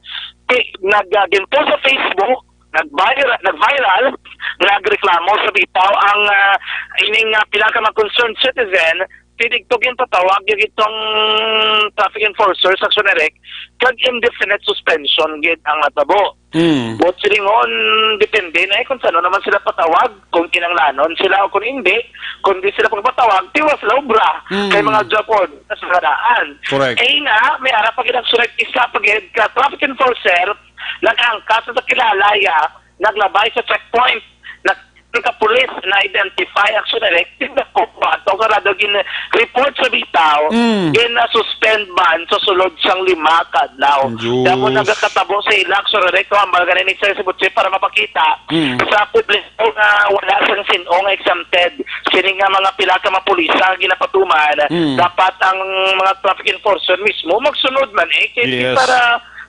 Kay nag-, ah, ginpost sa Facebook, nag-viral, nag-viral, nagreklamo sa bitaw ang, ah, ining, ah, pila ka mga concerned citizen, tinig to ginpatawag yung itong traffic enforcer sa Sonerec, kag indefinite suspension gid ang natabo. Mm. But silingon, depende na eh kung sano naman sila patawag, kung kinanglanon sila o kung hindi, kung di sila pagpatawag, tiwas sila obra. Mm. Kay mga job order na sa kadaan. Correct. Eh nga, may ara pa gid ang sunod isa pa gid ka traffic enforcer, nag-angkas sa kilala ya, naglabay sa checkpoint, nag-, ka pulis na-identify, actually, elected na ko pa. Ito ka rado gin-report sa bitaw, Mm. gina-suspend man sa sulod sang lima ka adlaw. Diyos. Kaya mo nagakatabo sa ila, actually, recto, ang mga ganun sa Cebu para mapakita Mm. sa publiko nga wala sang sin-o nga exempted. Sini nga mga pila ka mga pulisa nga ginapatuman, Mm. dapat ang mga traffic enforcer mismo magsunod man eh. Kaya Yes. para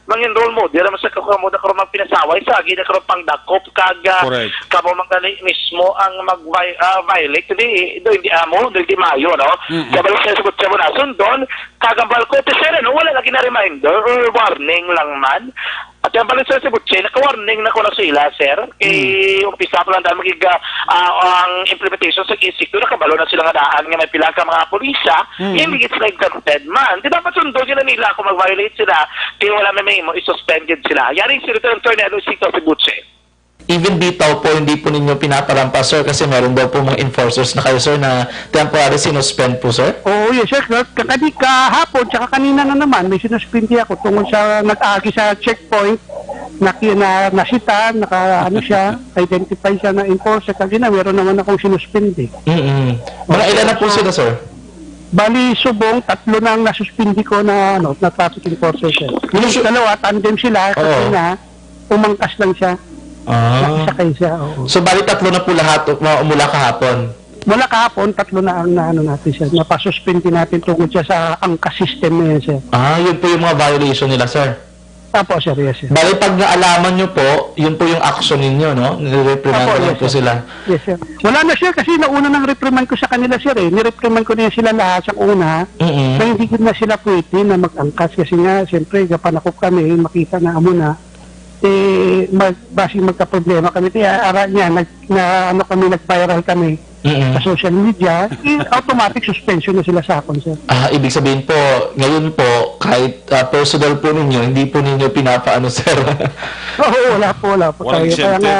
mangin role model naman sa kamo na karong magpinasaway sa agi na karong pangdakop kag, ah, Correct. kamo man gani mismo ang mag-vi-, ah, violate. Hindi, hindi, hindi amo, hindi mayo, no? Mm-mm. Sa balik sa sabot sa muna, sundon, kag ang balko, te, sir, ano, wala lagi na reminder or warning lang man. At ang balik sa sabot siya, naka-warning na ko na sila, sir. Eh, Mm. umpisa pa lang dahil magig-, ah, ah, ang implementation sa K six two, nakabalo na sila nga daan nga may pila ka mga pulisa, Mm. hindi gid sila exempted man. Di dapat sundon sila nila kung mag-violate sila, kaya wala may mahimo, i-suspend gid sila. Yari si Lieutenant Colonel Luisito Cebuche. Even bitaw po, hindi po ninyo pinapalampas, sir, kasi meron daw po mga enforcers na kayo, sir, na temporary sinuspend po, sir? Oo, yes, sir. Ka-, kadi kahapon, tsaka kanina na naman, may sinuspindi ako tungkol sa nag-agi sa checkpoint, na, na, nasita, naka, ano siya, identify siya na enforcer. Kagina, meron naman akong sinuspindi. Mm-mm. Mga ilan na po So, sila, sir? Bali, subong, tatlo na ang nasuspindi ko na, ano, na traffic enforcer, sir. Yung Yung su- dalawa, tandem sila, Oo. kasi na, umangkas lang siya. Ah. Nakasakay siya, oo. So, bali, tatlo na po lahat, uh, mula kahapon? Mula kahapon, tatlo na ang naano natin siya, napasuspindi natin tungkol siya sa angkas system na yan, sir. Ah, yun po yung mga violation nila, sir? Opo, sir. Yes, sir. Bali, pag naalaman nyo po, yun po yung action ninyo, no? Nire-reprimand Opo, nyo yes, po sir. sila. Yes, sir. Wala na, sir, kasi nauna nang reprimand ko sa kanila, sir, eh. Nireprimand ko na yan sila lahat sa una Mm-mm. na hindi gid na sila pwede na mag-angkas kasi nga, siyempre, gapanakop kami, makita na amo na. Eh, mag-, basig magka-problema kami. Kaya, ara niya, nag-, na, ano kami, nag-viral kami Mm-mm. sa social media. Eh, automatic suspension na sila sa akon, sir. Ah, ibig sabihin po, ngayon po, kahit, ah, personal po ninyo, hindi po ninyo pinapaano, sir. Oo, wala po, wala po Walang tayo. Kaya exempted. nga,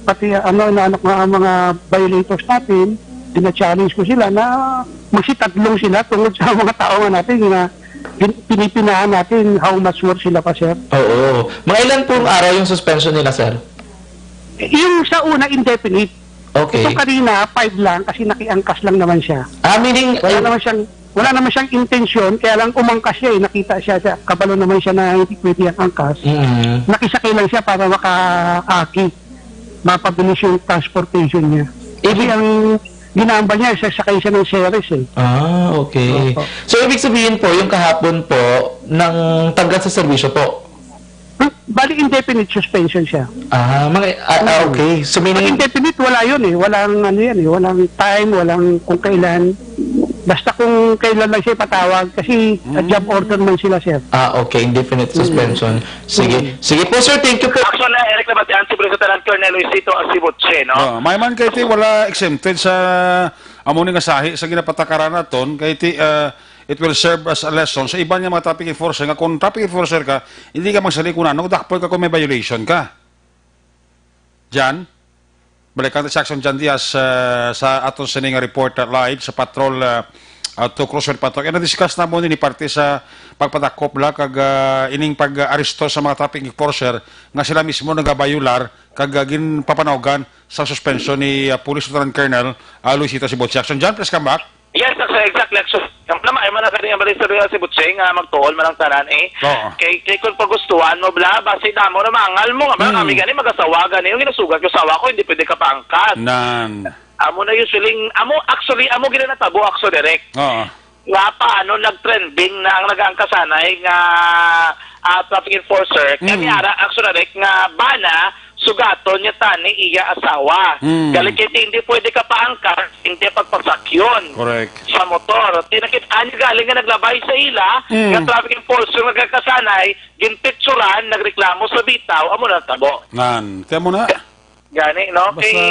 pati, ano, na, ano, nga ang mga violators natin, dina-challenge ko sila na magsitadlong sila tungkol sa mga tao nga natin nga gin-, pinipinahan natin how much worse sila pa, sir. Oo. Mga ilan pong araw yung suspension nila, sir? Yung sa una, indefinite. Okay. Itong kanina, five lang kasi nakiangkas lang naman siya. Ah, meaning, Wala eh, naman siyang, wala naman siyang intensyon, kaya lang umangkas siya eh. Nakita siya, siya, kabalo naman siya na hindi pwede ang angkas. Mm. Nakisakay lang siya para makaagi, mapabilis yung transportation niya. Kasi Ibig- ang ginaambal niya, sasakay siya ng Ceres eh. Ah, okay. Opo. So, ibig sabihin po, yung kahapon po, ng tanggal sa serbisyo po? Hmm, bali, indefinite suspension siya. Ah, mga, ah, ah, Hmm. okay. So, Pag meaning indefinite, wala yun eh. Walang ano yan eh. Walang time, walang kung kailan. Basta kung kailan lang siya ipatawag. Kasi, ah, Hmm. job order man sila, sir. Ah, okay. Indefinite Hmm. suspension. Sige. Hmm. Sige po, sir. Thank you po. Action na, Eric Labatian, Superintendent Colonel Luisito Asibuche, no? Oh, may man kay ti wala exempted sa amo ni nga sahi sa ginapatakaran naton, kay ti, ah, it will serve as a lesson sa iban nga mga traffic enforcer nga kung traffic enforcer ka, hindi ka magsali kung ano, dakpol ka kung may violation ka. Jan, balikan ta si Action Jan Diaz, ah, sa aton sini nga report, ah, live sa patrol, ah, Ato, Cruz Patok. And na-discuss na mo ni parte sa pagpadakop la kag, ah, ining pag-aresto sa mga traffic enforcer nga sila mismo nagabayular kag, ah, ginpapanawgan sa suspensyon ni, ah, Police Lieutenant Colonel, ah, Luisito Sibutsi. Action John, please come back. Yes, sir, exactly. Actually, naman, ay man ang kanyang balita sa si Butsing, ah, magtuol man ang tanan, eh. Oo. Kay, kay kung pagustuhan mo, bla, basi damo na mangal mo, nga, bla, Mm. kami gani, mag-asawa gani, yung ginasugat ko, asawa ko, hindi pwede ka paangkat. Nan. Amo na usually, amo, actually, amo gina natabo, actually, direct. Oo. Nga paano nag-trending na ang nag-aangkasanay nga, ah, traffic enforcer, kami Mm. ara, actually, direct, nga bana, sugaton niya tani iya asawa. Mm. Galing kay hindi pwede ka paangkat, hindi pagpasakyon Correct. sa motor. Tinakit-an niya galing nga naglabay sa ila, Mm. nga traffic enforcer nga kakasanay, ginpicturan, nagreklamo sa bitaw, amo na tabo. Nan, kaya mo na. Gani, no? Basta Kay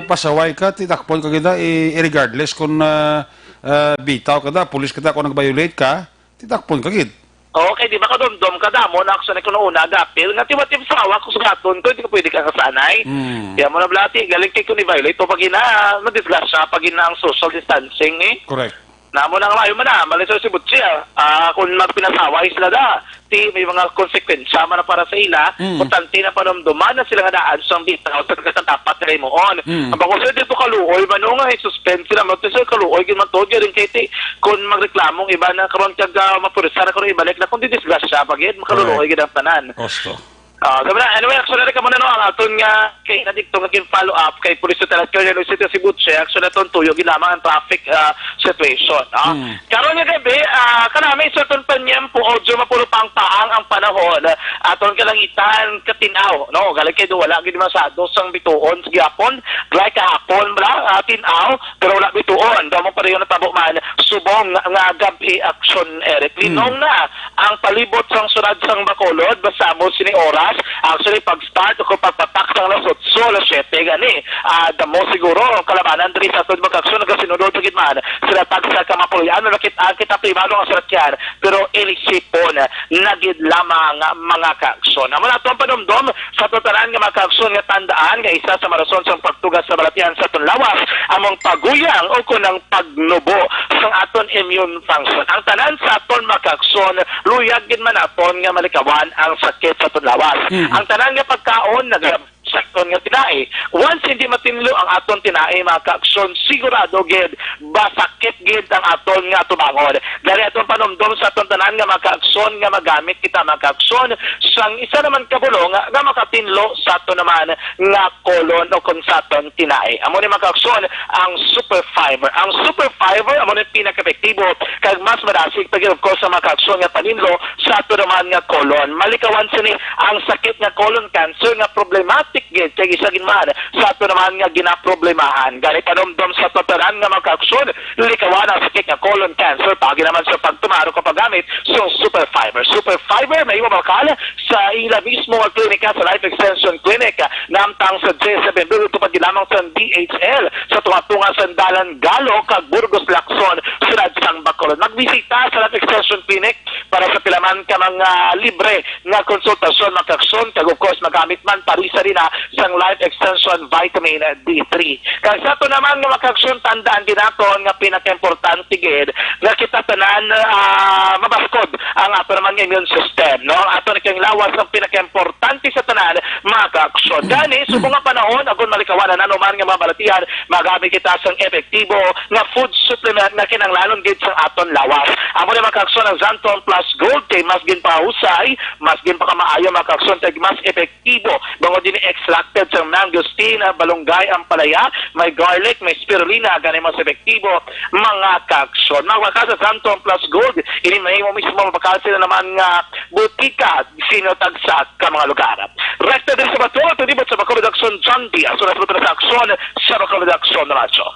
pasaway ka, titakpon ka gid, eh, regardless kung, ah, ah, bitaw ka da, pulis ka da, kung nag-violate ka, titakpon ka gid. Okay, di ba kadumdom ka damo na ako sa kuno una agapil nga tiwa-tiwa sa hawak ko sa gaton ko, hindi ko pwede ka kasanay. Mm. Kaya mo na blati, galing kay kung i-violate o pag ina, madisgrasya, pag ina ang social distancing, eh. Correct. Namo na nga, ayaw man na, malisod si Butsi, ah. Ah, kung magpinasaway sila da, ti may mga konsekwensya man na para sa ila, Mm. importante na panumduman na sila nga daan sa bitaw sa dapat nila himuon. Mm. Ang bako sila dito kaluoy, mano nga, i-suspend sila, mano sila kaluoy, gid man to, gid rin kay ti, kung magreklamo ang iba na karon kag, ah, mapurisa na karon ibalik na, kung di disgrasya pa gid, makaluloy Correct. gid ang tanan. Osto. Ah, sabi na, anyway, actually, kamo na, no, ang aton nga, kay na dito nga kin-follow up kay Police Lieutenant Colonel Luisito Sibutse, actually, aton tuyo gid lamang ang traffic, ah, situation, ah. Hmm. Karon nga gabi, ah, kanami sa aton panyempo, audio mapulo pang paang ang panahon, aton kalangitan, katinaw, no? Galing kay do wala gid masyado sang bituon sa gihapon, like kahapon, bra, ah, tinaw, pero wala bituon. Daw mo pareho na tabo man, subong nga gabi, action, Eric. Hmm. Linong na ang palibot sang syudad sang Bacolod, basta mo sini oras, actually, pag-start o pagpatak sang alas otso, alas siyete gani, ah, damo siguro ang kalabanan diri sa atong Bacakson, nagasinudol pa gid man sila tagsa ka mga puloy-an, nakit-an kita primado nga sarakyan, pero inisipon na gid lamang, mga kaakson. Amo na ato ang panumdom sa aton tanan nga mga kaakson nga tandaan nga isa sa marason sang pagtugas sa balatian sa aton lawas among paguyang o kunang pagnubo sang aton immune function. Ang tanan sa aton mga kaakson, luyag gid man naton nga malikawan ang sakit sa aton lawas. Mhm. Ang tanan nga pagkaon, nag-, sa aton nga tinai. Once hindi matinlo ang aton tinai, mga kaakson, sigurado gid, basakit gid ang aton nga atubangon. Gani aton panumdom sa aton tanan nga mga kaakson nga magamit kita, mga kaakson, sang isa naman ka bulong nga makatinlo sa aton naman nga colon o kung sa aton tinai. Amo ni, mga kaakson, ang Super Fiber. Ang Super Fiber amo ni pinaka-epektibo kag mas madasig pa gid, of course, sa mga kaakson nga paninlo sa ato naman nga colon. Malikawan sini ang sakit nga colon cancer nga problematic gid kay isa gid man sa ato naman nga ginaproblemahan. Gani panumdom sa ato tanan nga mga kaakson, likawan ang sakit nga colon cancer, paagi naman sa pagtumar o paggamit sa Super Fiber. Super Fiber may mabakal sa ila mismo nga klinika sa Life Extension Clinic, namtang sa J seven Building, tupad gid lamang sa D H L, sa tunga-tunga sa Dalan Galo kag Burgos Lacson, siyudad sang Bacolod. Magbisita sa Life Extension Clinic para sa pila man ka mga libre nga konsultasyon, mga kaakson, kag of course, magamit man parisa din na sang Life Extension Vitamin D three. Kag sa ato naman nga mga kaakson, tandaan gid naton nga pinakaimportante gid nga kita tanan, ah, mabaskod ang ato naman nga immune system, no? Ato na kang lawas ang pinakaimportante sa tanan, mga kaakson. Gani, subong nga panahon, agon malikawan ang anuman nga mga balatian, magamit kita sang epektibo nga food supplement nga kinahanglanon gid sang aton lawas. Amo ni, mga kaakson, ang Xanthone Plus Gold kay mas ginpahusay, mas ginpakamaayo, mga kaakson, kag mas epektibo. Bangod ini extracted sang mangosteen, balunggay, ampalaya, may garlic, may spirulina, gani mas epektibo, mga kaakson. Magwakal sa Xanthone Plus Gold, ini may mo mismo mabakal sila naman nga butika, sino tagsa ka mga lugar. Rekta din sa Bato, at libot sa Bacolod Aksyon, John Diaz, sulat mo sa Aksyon, sa Bacolod Aksyon Radyo.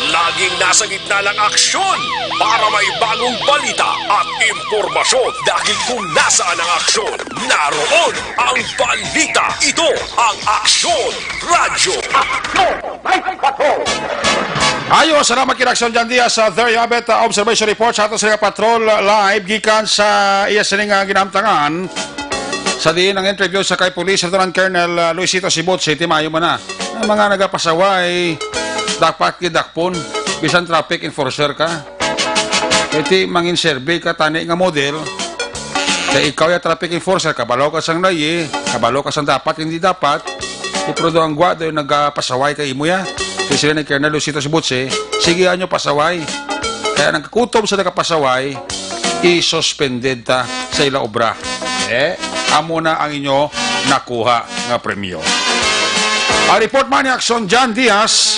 Laging nasa gitna ng aksyon para may bagong balita at impormasyon. Dahil kung nasaan ang aksyon, naroon ang balita. Ito ang Aksyon Radyo. Aksyon! Live Patrol! Ayo, salamat kay Aksyon John Diaz sa There You Have It, uh, observation report sa ato sa Patrol, uh, live gikan sa iya sining, uh, ginamtangan. Sa diin ang interview sa kay Police Lieutenant Colonel, uh, Luisito Sibot, City, maayo man na. Ang mga nagapasaway, dapat gidakpon, bisan traffic enforcer ka. Kay ti mangin survey ka tani nga model, kay ikaw ya traffic enforcer, kabalo ka sang layi, kabalo ka sang dapat, hindi dapat, ti pero do ang gwa do nagapasaway kay imo ya. Kay sila ni Colonel Luisito Subutse, sige anyo pasaway. Kaya nagkakutob sa nagapasaway, i-suspended ta sa ila obra. Eh, amo na ang inyo nakuha nga premyo. Ang report man ni Action John Diaz,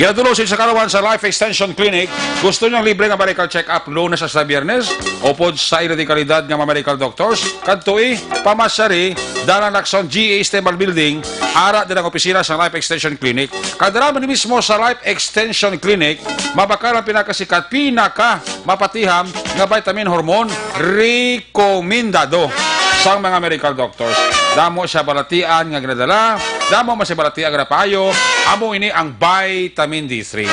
ginadulog sa Karawan sa Life Extension Clinic. Gusto niyo ang libre nga medical check-up Lunes hasta Biyernes? Upod sa ila di kalidad nga mga medical doctors, kadtoi, pamasyari, Dalan Lacson G A Esteban Building, ara din ang opisina sa Life Extension Clinic. Kadara man mismo sa Life Extension Clinic, mabakal ang pinakasikat, pinaka mapatiham nga vitamin hormone, rekomendado sang mga medical doctors. Damo siya balatian nga ginadala, damo man siya balatian nga napaayo, amo ini ang vitamin D three.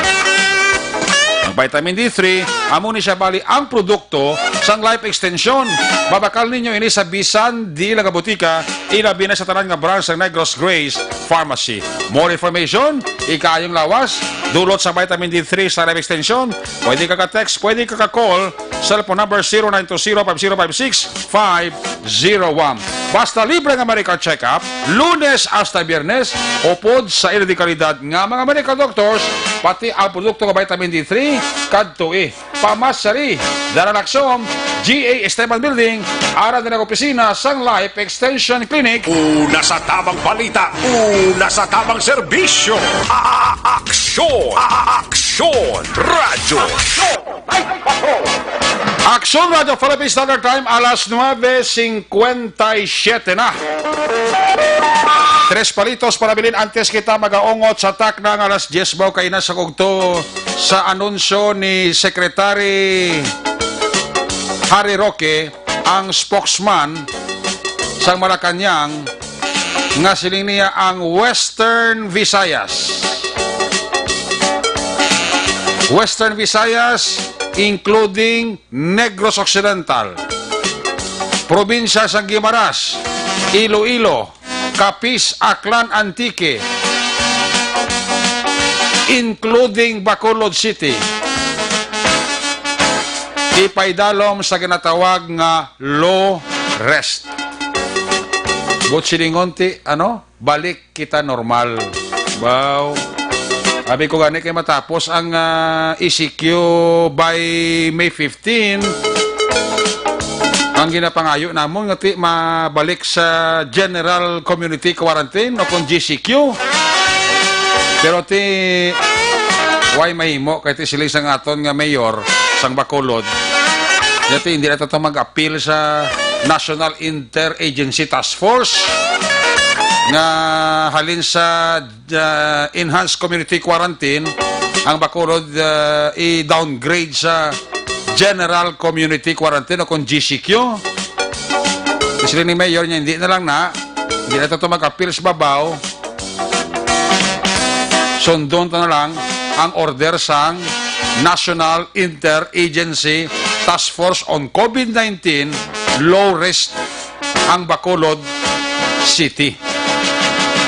Ang vitamin D three, amo ni siya bali ang produkto sang Life Extension. Mabakal ninyo ini sa bisan di lang nga botika, ilabi na sa tanan nga branch sang Negros Grace Pharmacy. More information, ikaayong lawas, dulot sa vitamin D three sa Life Extension. Pwede ka ka-text, pwede ka ka-call, cellphone number zero nine two zero five zero five six five zero one. Basta libre nga medical check-up, Lunes hasta Biyernes, upod sa ila di kalidad nga mga medical doctors, pati ang produkto nga vitamin D three, kadtoi, pamasyari, Dalan Lacson, G A Esteban Building, ara din ang opisina sang Life Extension Clinic. Una sa tabang balita, una sa tabang serbisyo. A-, a-, aksyon, a-, a-, aksyon, radyo. Aksyon Radyo Philippine Standard Time, alas nuebe cincuenta y siete na. Tres palitos para bilin antes kita magaungot sa takna nga alas diez baw kaina sa kugto sa anunsyo ni Secretary Harry Roque, ang spokesman sang Malacañang, nga siling niya ang Western Visayas. Western Visayas, including Negros Occidental, probinsya sang Guimaras, Iloilo, Capiz, Aklan, Antique, including Bacolod City, ipaidalom sa ginatawag nga low risk. Buot silingon ti, ano? Balik kita normal. Wow. Abi ko gani kay matapos ang, ah, E C Q by May fifteen. Ang ginapangayo namon nga ti mabalik sa general community quarantine o kon G C Q. Pero ti, way mahimo kay ti siling sang aton nga mayor sang Bacolod. Nga ti, hindi na to mag-appeal sa National Interagency Task Force nga halin sa, ah, Enhanced Community Quarantine, ang Bacolod, ah, i-downgrade sa General Community Quarantine o kon G C Q. Siling ni Mayor niya, hindi na lang na, hindi na to mag-appeal sa babaw. Sundon ta na lang ang order sang National Interagency Task Force on COVID nineteen Low Risk ang Bacolod City.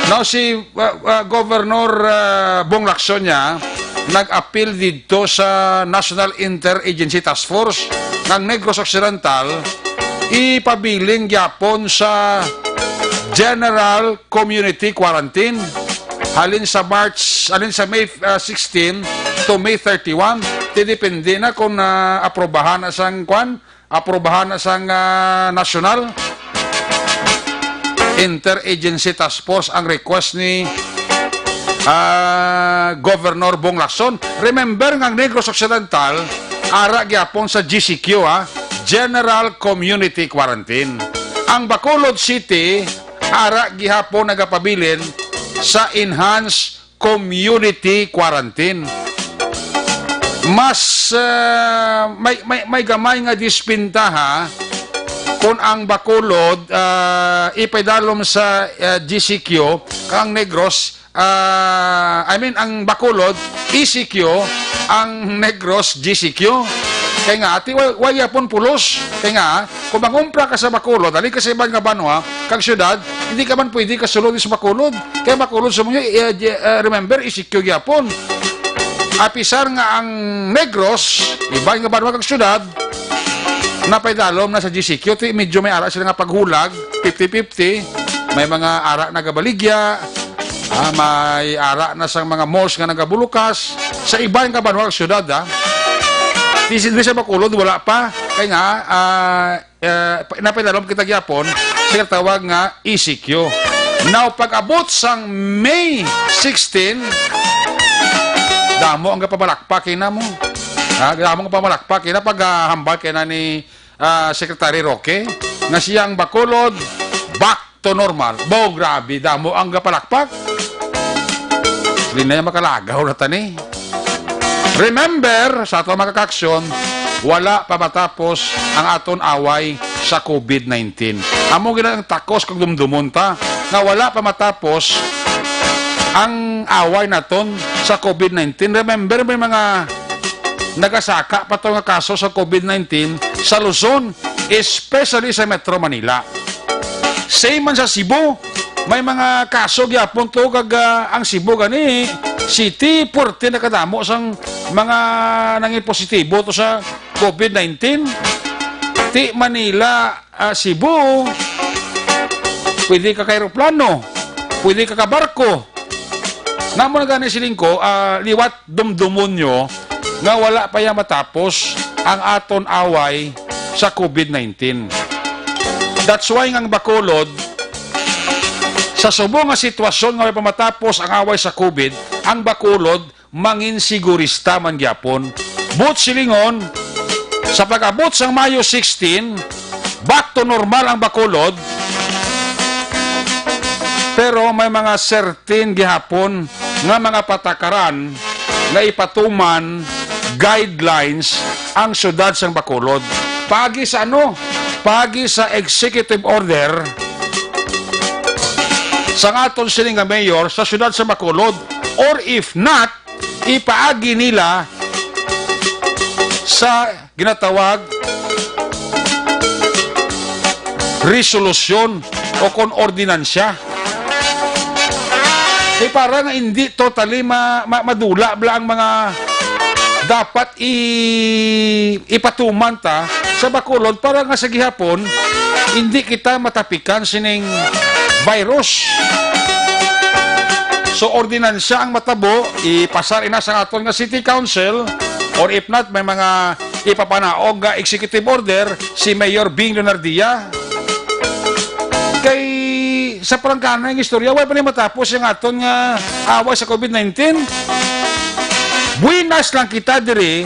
Now, si, uh, uh, Governor, uh, Bong Lacson niya nag-appeal didto sa National Interagency Task Force nga ang Negros Occidental ipabilin gyapon sa General Community Quarantine halin sa March, halin sa May, uh, sixteen to May thirty-one. Ti depende na kung, uh, aprobahan na sang kwan, aprobahan na sang, ah, National Interagency Task Force ang request ni, ah, Governor Bong Lacson. Remember nga ang Negros Occidental, ara gyapon sa G C Q, ha? General Community Quarantine. Ang Bacolod City, ara gihapon nagapabilin sa enhanced community quarantine. Mas, ah, may, may, may gamay nga dispintaha kung ang Bacolod, ah, ipaidalom sa, ah, G C Q, kang Negros, ah, I mean, ang Bacolod, E C Q, ang Negros, G C Q. Kay nga, ati, wa-, wa gyapon pulos. Kay nga, kung mangumpra ka sa Bacolod, dali ka sa iban nga banwa, kag syudad, hindi ka man pwede kasulod sa Bacolod. Kay Bacolod sa mga, eh, eh, remember, E C Q gyapon. Apisar nga ang Negros, iban nga banwa kag syudad, napaidalom na sa G C Q, ti medyo may ara sila nga paghulag, fifty fifty. May mga ara nagabaligya, ah, may ara na sang mga malls nga nagabulukas sa iban nga banwa kag syudad, ah. Di si, di sa Bacolod, wala pa. Kay nga, ah, eh, pa-, napaidalom kita gyapon sa ginatawag nga E C Q. Now, pag-abot sang May sixteen, damo ang gapamalakpak kay na mo. Ha, damo ang gapamalakpak kay na pag, ah, hambal kay na ni, ah, Secretary Roque nga siya ang Bacolod back to normal. Bo, grabe, damo ang gapalakpak. Di na yan makalagaw na tani. Remember, sa ato mga kaaksyon, wala pa matapos ang aton away sa COVID nineteen. Amo gina ang takos kag dumdumon ta nga wala pa matapos ang away naton sa COVID nineteen. Remember, may mga nagasaka pa to nga kaso sa COVID nineteen sa Luzon, especially sa Metro Manila. Same man sa Cebu, may mga kaso gyapon to kag, ah, ang Cebu gani city, puwerte nakadamo sang mga nangin positibo to sa COVID nineteen. Ti Manila, ah, Cebu, pwede ka ka eroplano, pwede ka ka barko. Namo na gani siling ko, ah, liwat dumdumon nyo nga wala pa ya matapos ang aton away sa COVID nineteen. That's why nga ang Bacolod, sa subong nga sitwasyon nga wala pa matapos ang away sa COVID, ang Bacolod mangin sigurista man gyapon. But silingon, sa pag-abot sang Mayo sixteen, back to normal ang Bacolod. Pero may mga certain gihapon nga mga patakaran nga ipatuman guidelines ang siyudad sang Bacolod. Paagi sa ano? Paagi sa executive order sa aton sini nga mayor sa siyudad sa Bacolod. Or if not, ipaagi nila sa ginatawag resolusyon o kon ordinansya. Eh, para nga hindi totally ma-, ma-, madula bala ang mga dapat i-, ipatuman ta sa Bacolod para nga sa gihapon hindi kita matapikan sining virus. So, ordinansya ang matabo, ipasar ina sa aton nga City Council, or if not, may mga ipapanaog nga executive order si Mayor Bing Leonardia. Kay sa prangkana nga istorya, wala pa ni matapos ang aton nga away sa COVID nineteen. Buenas lang kita diri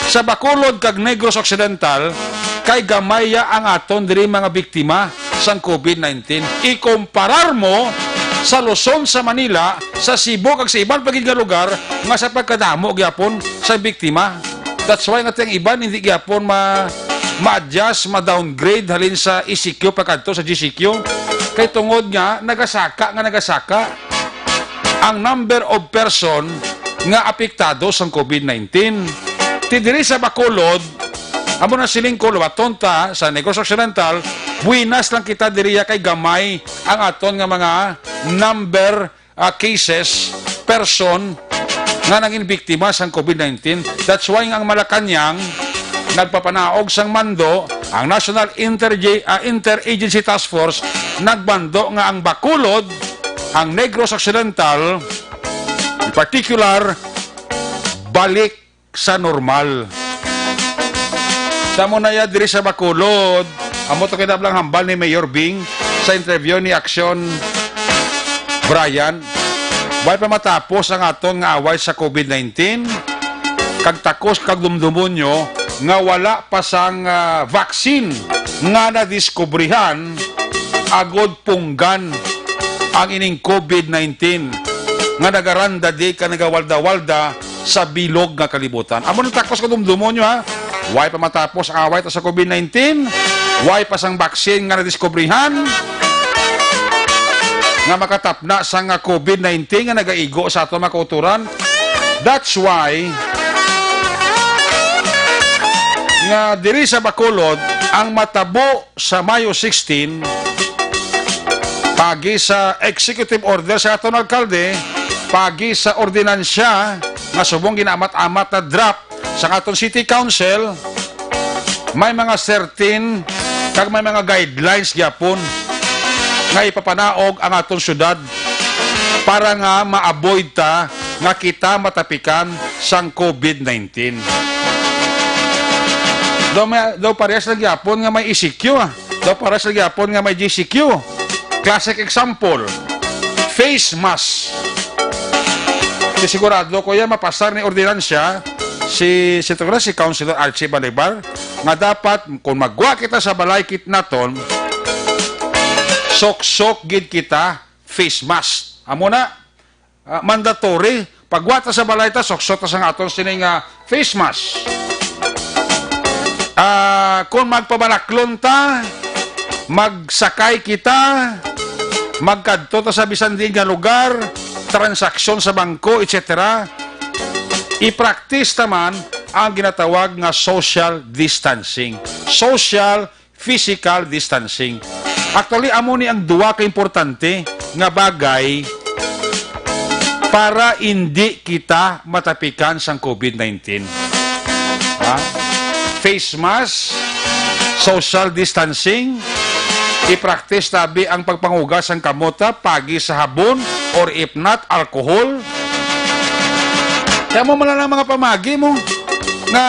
sa Bacolod kag Negros Occidental, kay gamay ya ang aton diri mga biktima sang COVID nineteen. Ikomparar mo sa Luzon, sa Manila, sa Cebu, kag sa iban pa gid nga lugar nga sa pagkadamo gyapon sa biktima. That's why nga ang iban hindi gyapon ma-, ma-adjust, ma-downgrade halin sa E C Q pagkadto sa G C Q. Kay tungod nga nagasaka nga nagasaka ang number of person nga apektado sang COVID nineteen. Ti diri sa Bacolod, amo na siling ko, luwaton ta sa Negros Occidental, buenas lang kita diri kay gamay ang aton nga mga number, ah, cases, person nga nangin biktima sang COVID nineteen. That's why nga ang Malacañang nagpapanaog sang mando, ang National Interge-, ah, Interagency Task Force nagmando nga ang Bacolod, ang Negros Occidental, in particular, balik sa normal. Sa mo na ya diri sa Bacolod, amo to kinablang hambal ni Mayor Bing sa interview ni Action Brian. Wala pa matapos ang aton nga away sa COVID nineteen. Kag takos kag dumdumon nyo nga wala pa sang, ah, vaccine nga nadiskubrihan agod punggan ang ining COVID nineteen nga nagaranda di ka nagawalda-walda sa bilog nga kalibutan. Amo nang takos ka dumdumon nyo, ha? Way pa matapos ang away ta sa COVID nineteen. Way pa sang vaccine nga nadiskubrihan nga makatapna sa nga COVID nineteen nga nagaigo sa aton mga kauturan. That's why nga diri sa Bacolod, ang matabo sa Mayo sixteen, pagi sa executive order sa aton alkalde, pagi sa ordinansya, nga subong ginaamat-amat na draft sa aton City Council, may mga certain kag may mga guidelines gyapon nga ipapanaog ang aton syudad para nga ma-avoid ta nga kita matapikan sang COVID nineteen. Daw, may, daw parehas lang gyapon nga may E C Q, ah. Daw parehas lang gyapon nga may G C Q. Classic example, face mask. Di sigurado ko yan mapasar ni ordinansya si, si, si Councilor Archie Balibar nga dapat kung magwa kita sa balay kit naton, soksok gid kita face mask. Amo na, ah, mandatory. Pagwa ta sa balay ta, soksok ta sa aton sini nga face mask. Ah, kung magpabalaklon ta, magsakay kita, magkadto ta sa bisan diin nga lugar, transaksyon sa bangko, et cetera, i-practice ta man ang ginatawag nga social distancing. Social physical distancing. Actually, amo ni ang duwa ka importante nga bagay para indi kita matapikan sang COVID nineteen. Ha? Face mask, social distancing, i-practice tabi ang pagpangugas sang kamot ta pagi sa habon or if not, alcohol. Kaya mo man lang mga pamagi mo nga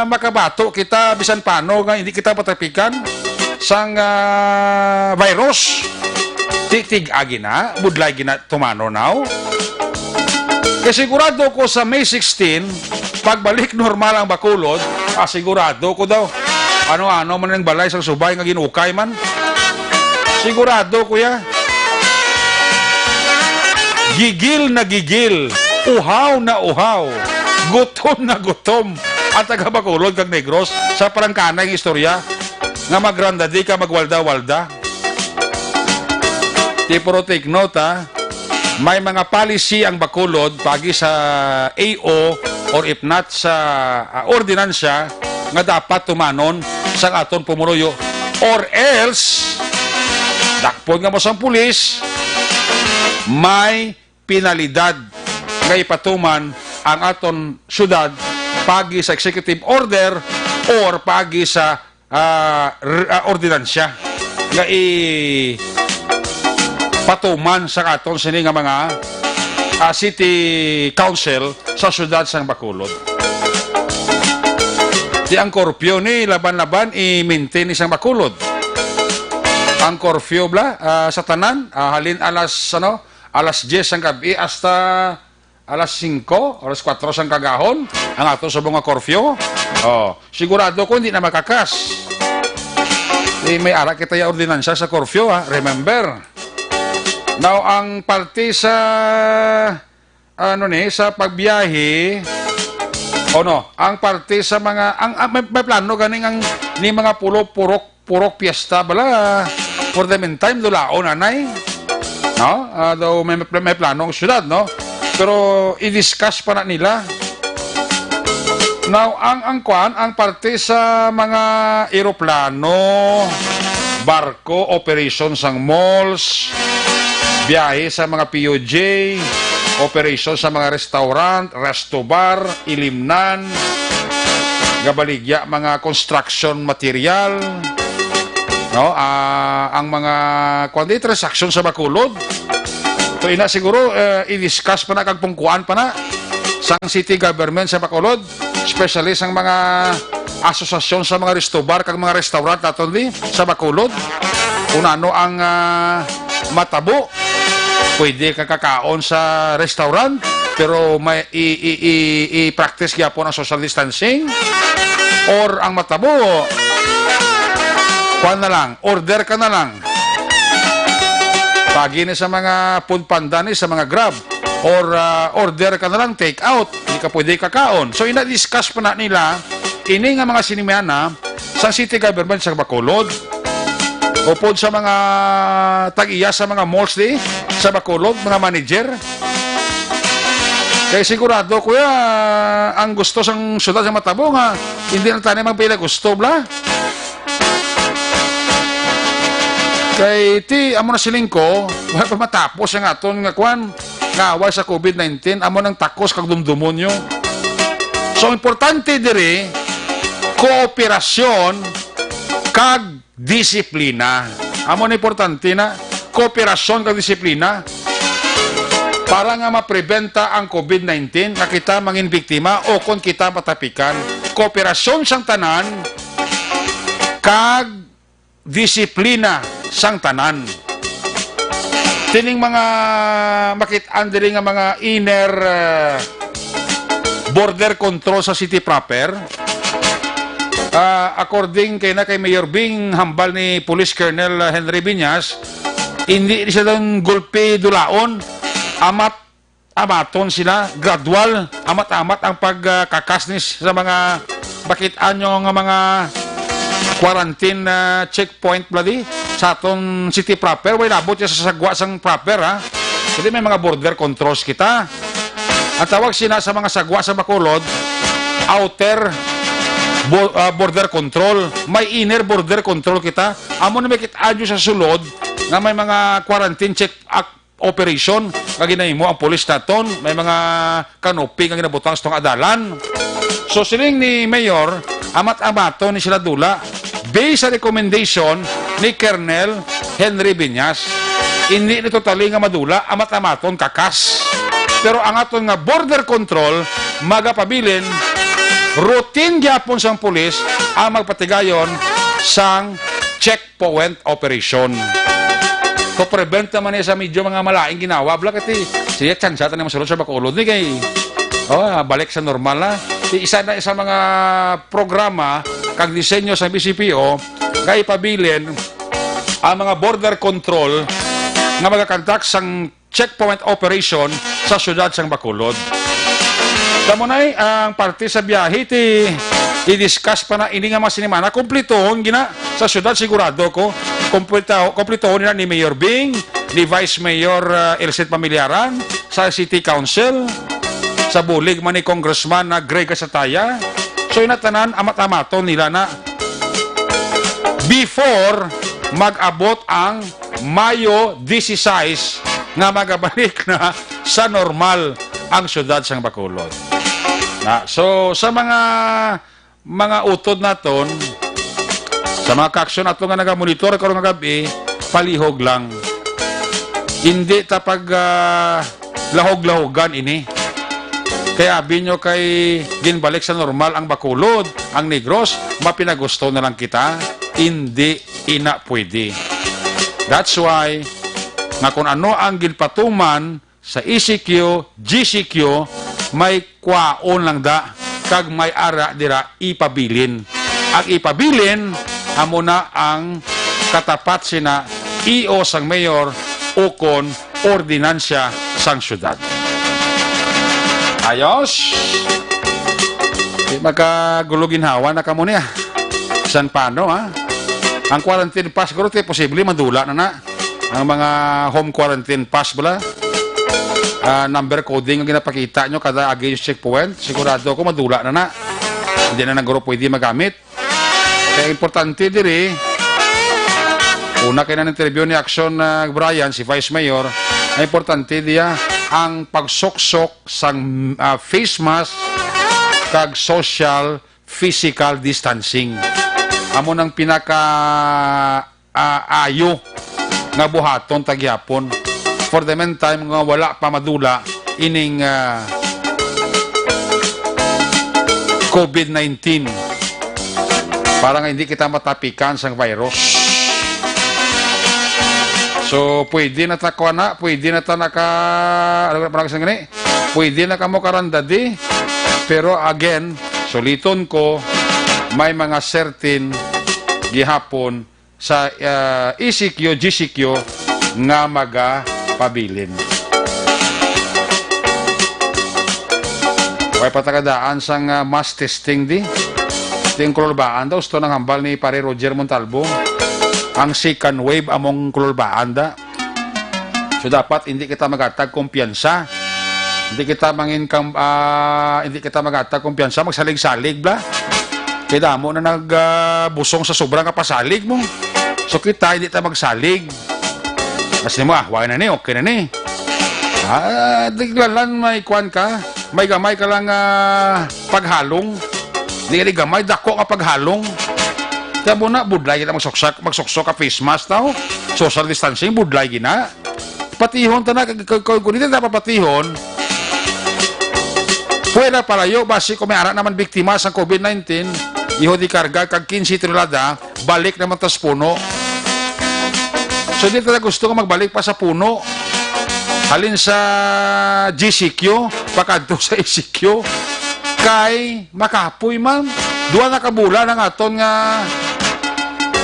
makabato kita bisan paano nga hindi kita matapikan sang, ah, virus. Tig-tig-a gina, budlay gina tumano now. Kay sigurado ko sa May sixteen, pagbalik normal ang Bacolod, ah, sigurado ko daw. Ano-ano man ang balay sa subay nga ginukay man. Sigurado, kuya. Gigil na gigil, uhaw na uhaw, gutom na gutom ang taga Bacolod kag Negros sa parang kanay nga istorya nga magrandadi ka magwalda-walda. Di puro take note, ha? May mga policy ang Bacolod pagi sa A O or if not sa, ah, ordinansya nga dapat tumanon sang aton pumuluyo, or else dakpon nga mo sang pulis, may penalidad nga ipatuman ang aton syudad pagi sa executive order or pagi sa, ah, r-, ah, ordinansya nga ipatuman sa aton sini nga mga, ah, city council sa syudad sang Bacolod. Di ang curfew ni laban-laban i-maintain ni sang Bacolod. Ang curfew bala, ah, sa tanan, ah, halin alas, ano, alas diyes sang gabi hasta alas singko, alas kuwatro sang kagahon, ang ato subong nga curfew. Oh, sigurado ko hindi na makakas. Eh, may ara kita ya ordinansya sa curfew, ha. Remember. Now, ang parte sa, ano ni, sa pagbiyahe, o no, ang parte sa mga, ang, ang may, may plano ganing ang, ni mga pulo, purok, purok piyesta bala. For the meantime, dulaon, anay. No? Ah, daw may, may plano ang syudad, no? Pero i-discuss pa na nila. Now, ang, ang kwan, ang parte sa mga eroplano, barko, operation sang malls, biyahe sa mga P U J, operation sa mga restaurant, resto bar, ilimnan, gabaligya mga construction material, no? Ah, ang mga, kuwan di, transaksyon sa Bacolod. So, ina siguro, eh, i-discuss pa na kag pungkuan pa na sang city government sa Bacolod, especially sang mga asosasyon sa mga resto bar kag mga restaurant naton di sa Bacolod. Kung ano ang, ah, matabo, pwede ka kakaon sa restaurant, pero may i, i, i, i-practice gyapon ang social distancing, or ang matabo, kuan na lang, order ka na lang. Pagi ni sa mga Food Panda ni, sa mga Grab, or, ah, order ka na lang, take out, di ka pwede kakaon. So, ina-discuss pa na nila ini nga mga sinimana sa city government sa Bacolod, upod sa mga tag-iya sa mga malls di sa Bacolod, mga manager. Kay sigurado, kuya, ang gusto sang syudad sa matabo nga hindi na tayo magpila gusto, bla. Kay ti, amo na siling ko, wala pa matapos ang aton nga kwan, nga away sa COVID nineteen, amo nang takos kag dumdumon nyo. So, importante diri, kooperasyon kag disiplina. Amo na importante na, kooperasyon kag disiplina para nga mapreventa ang COVID nineteen nga kita mangin biktima o kon kita matapikan. Kooperasyon sang tanan kag disiplina sang tanan. Tining mga makit-an diri nga mga inner, ah, border control sa city proper, ah, according kay na kay Mayor Bing, hambal ni Police Colonel Henry Viñas, hindi ni sila gulpi dulaon. Amat amaton sila, gradual, amat-amat ang pagkakas ni sa mga bakit-an nyo nga mga quarantine, ah, checkpoint, bloody, sa aton city proper. Way labot siya sa sagwa sang proper, ha? Hindi may mga border controls kita. Ang tawag sina sa mga sagwa sa Bacolod, outer bo-, ah, border control. May inner border control kita. Amo na may kit-, adyo sa sulod nga may mga quarantine check, ah, operation nga ginahimo ang pulis naton, may mga canopy nga ginabutang sa tong adalan. So, siling ni Mayor, amat-amaton ni sila dula based sa recommendation ni Colonel Henry Viñas. Hindi ni totally nga madula, amat-amaton kakas. Pero ang aton nga border control, magapabilin, routine gyapon sang pulis ang magpatigayon sang check point operation. Ko-prevent naman niya sa medyo mga malaing ginawa, bla, kati siya tsansa ta na masulod sa Bacolod ni kay, oh, balik sa normal na. Di isa na sa mga programa kag disenyo sa B C P O nga ipabilin ang mga border control nga magakonduct sang checkpoint operation sa siyudad sang Bacolod. Kamo na'y ang parte sa biyahe ti i-discuss pa na ini nga mga sinimana. Kumplituhon gina sa siyudad, sigurado ko. Kumplito-, kumplituhon nila ni Mayor Bing, ni Vice Mayor, ah, Elsit Pamilaran, sa City Council, sa bulig man ni Congressman na Greg Casataya. So, inatanan, amat-amaton nila na before mag-abot ang Mayo dieciséis nga magabalik na sa normal ang siyudad sang Bacolod. Na, so, sa mga, mga utod naton, sa mga kaaksyon nato nga nagamonitor karong nga gab-i, palihog lang. Hindi ta pag, ah, lahog-lahogan ini. Kay abi nyo kay ginbalik sa normal ang Bacolod, ang Negros, mapinagusto na lang kita. Hindi ina pwede. That's why, nga kung ano ang ginpatuman sa E C Q, G C Q, may kwaon lang da, kag may ara dira ipabilin. Ang ipabilin, amo na ang katapat sina E O sang mayor ukon ordinansya sang syudad. Ayos? Di magkagulo ginhawa na kamo niya. San pano, ha? Ang quarantine pass, guro, ti posible madula na na. Ang mga home quarantine pass bala, ah, number coding ang ginapakita nyo kada agi yung checkpoint, sigurado ko madula na na. Hindi na na guro pwede magamit. Kaya importante diri, una kay na interview ni Action, ah, Brian, si Vice Mayor, ang importante diya ang pagsuksok sang, ah, face mask kag social physical distancing. Amo nang pinaka, ah, ayo nga buhaton ta gihapon. For the meantime, nga wala pa madula ining, ah, COVID nineteen, para nga hindi kita matapikan sang virus. So, pwede na ta kuha na, pwede na ta naka, ano na, parang sa gani? Pwede na kamo karandadi. Pero again, suliton ko, may mga certain gihapon sa, ah, E C Q, G C Q nga magapabilin. Way patakadaan sang, ah, mass testing di. Ting kululbaan daw, gusto nang hambal ni Pare Roger Montalbo. Ang second wave among kululbaan da. So, dapat hindi kita maghatag kumpiyansa. Hindi kita mangin kam-, ah, hindi kita maghatag kumpiyansa, magsalig-salig, bla. Kay damo na nag, ah, busong sa sobra nga pasalig mo. So, kita hindi ta magsalig. Mas nimo, ah, wala na ni, okay na ni. Ah, di lalan may kwan ka, may gamay ka lang, ah, paghalong. Di ka di gamay, dako nga paghalong. Kaya mo na, budlay kita magsuksak, magsuksok ka face mask daw. Social distancing, budlay gina. Patihon ta na, kag, kag, kag, kung hindi ta papatihon, pwede palayo, basi kung may ara naman biktima sa covid nineteen, iho di karga, kag quince tonelada, balik naman tas puno. So, di ta gusto nga magbalik pa sa puno. Halin sa G C Q, pakadto sa E C Q. Kay makapoy man. Duha na ka bulan ang aton nga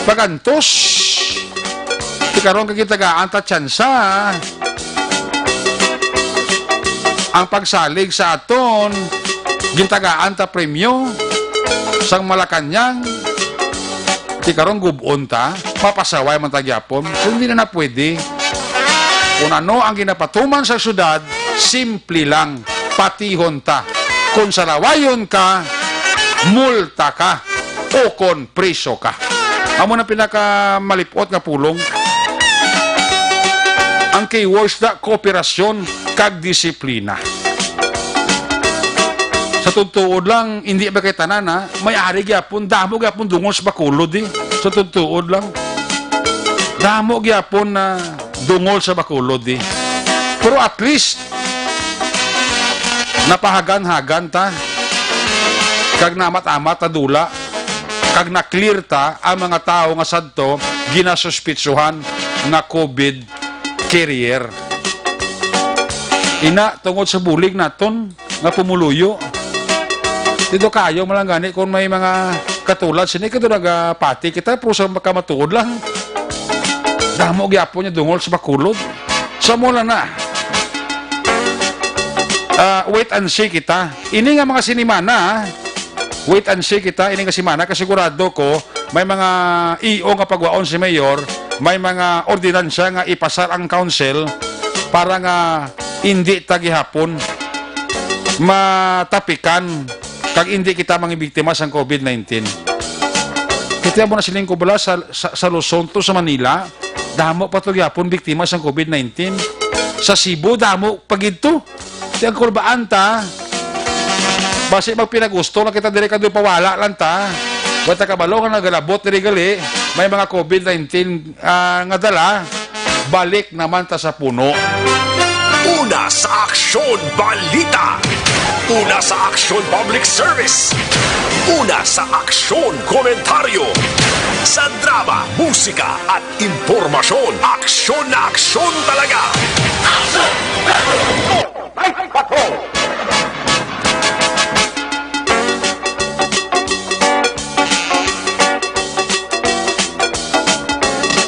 pagantos. Di karon ka gitagaan ta tsansa. Ang pagsalig sa aton, gintagaan ta premyo sang Malacañang. Di karon gub-on ta, mapasaway man ta gyapon. Kung di na na pwede, kung ano ang ginapatuman sa syudad, simple lang, patihon ta. Kung salawayon ka, multa ka, ukon priso ka. Amo na pinakamalipot nga pulong. Ang keywords na kooperasyon kag disiplina. Sa tutuod lang, hindi ba kay tanan, ha? May ari gyapon, damo gyapon dungol sa Bacolod, eh. Sa tutuod lang. Damo gyapon na dungol sa Bacolod, eh. Pero at least, napahagan-hagan ta. Kag naamat-amat ta dula. Kag na-clear ta ang mga tawo nga sadto ginasuspitsuhan nga covid carrier. Ina, tungod sa bulig naton nga pumuluyo, dito kayo man lang gani kung may mga katulad sini, kito nagapati kita, pero sa makamatuod lang, damo gyapon niya dungol sa Bacolod. Sa mula na, ah, wait and see kita. Ini nga mga sinimana, ah, wait and see kita ini nga semana, kay sigurado ko may mga E O nga pagwaon si Mayor, may mga ordinansya nga ipasar ang council para nga indi ta gihapon matapikan kag indi kita mga biktima sang covid nineteen. Kita mo na siling ko bala sa, sa, sa Luzon to sa Manila, damo pa to gyapon biktima sang covid nineteen. Sa Cebu, damo pa gid to. Ti ang kulbaan ta, basi magpinagusto lang kita diri, kag pawala lang ta. Wa ta kabalo nga nagalabot diri gali, may mga covid nineteen, ah, nga dala, balik naman ta sa puno. Una sa Aksyon Balita. Una sa Aksyon Public Service. Una sa Aksyon Komentaryo. Sa drama, musika, at impormasyon, aksyon na aksyon talaga. Ay, patrol!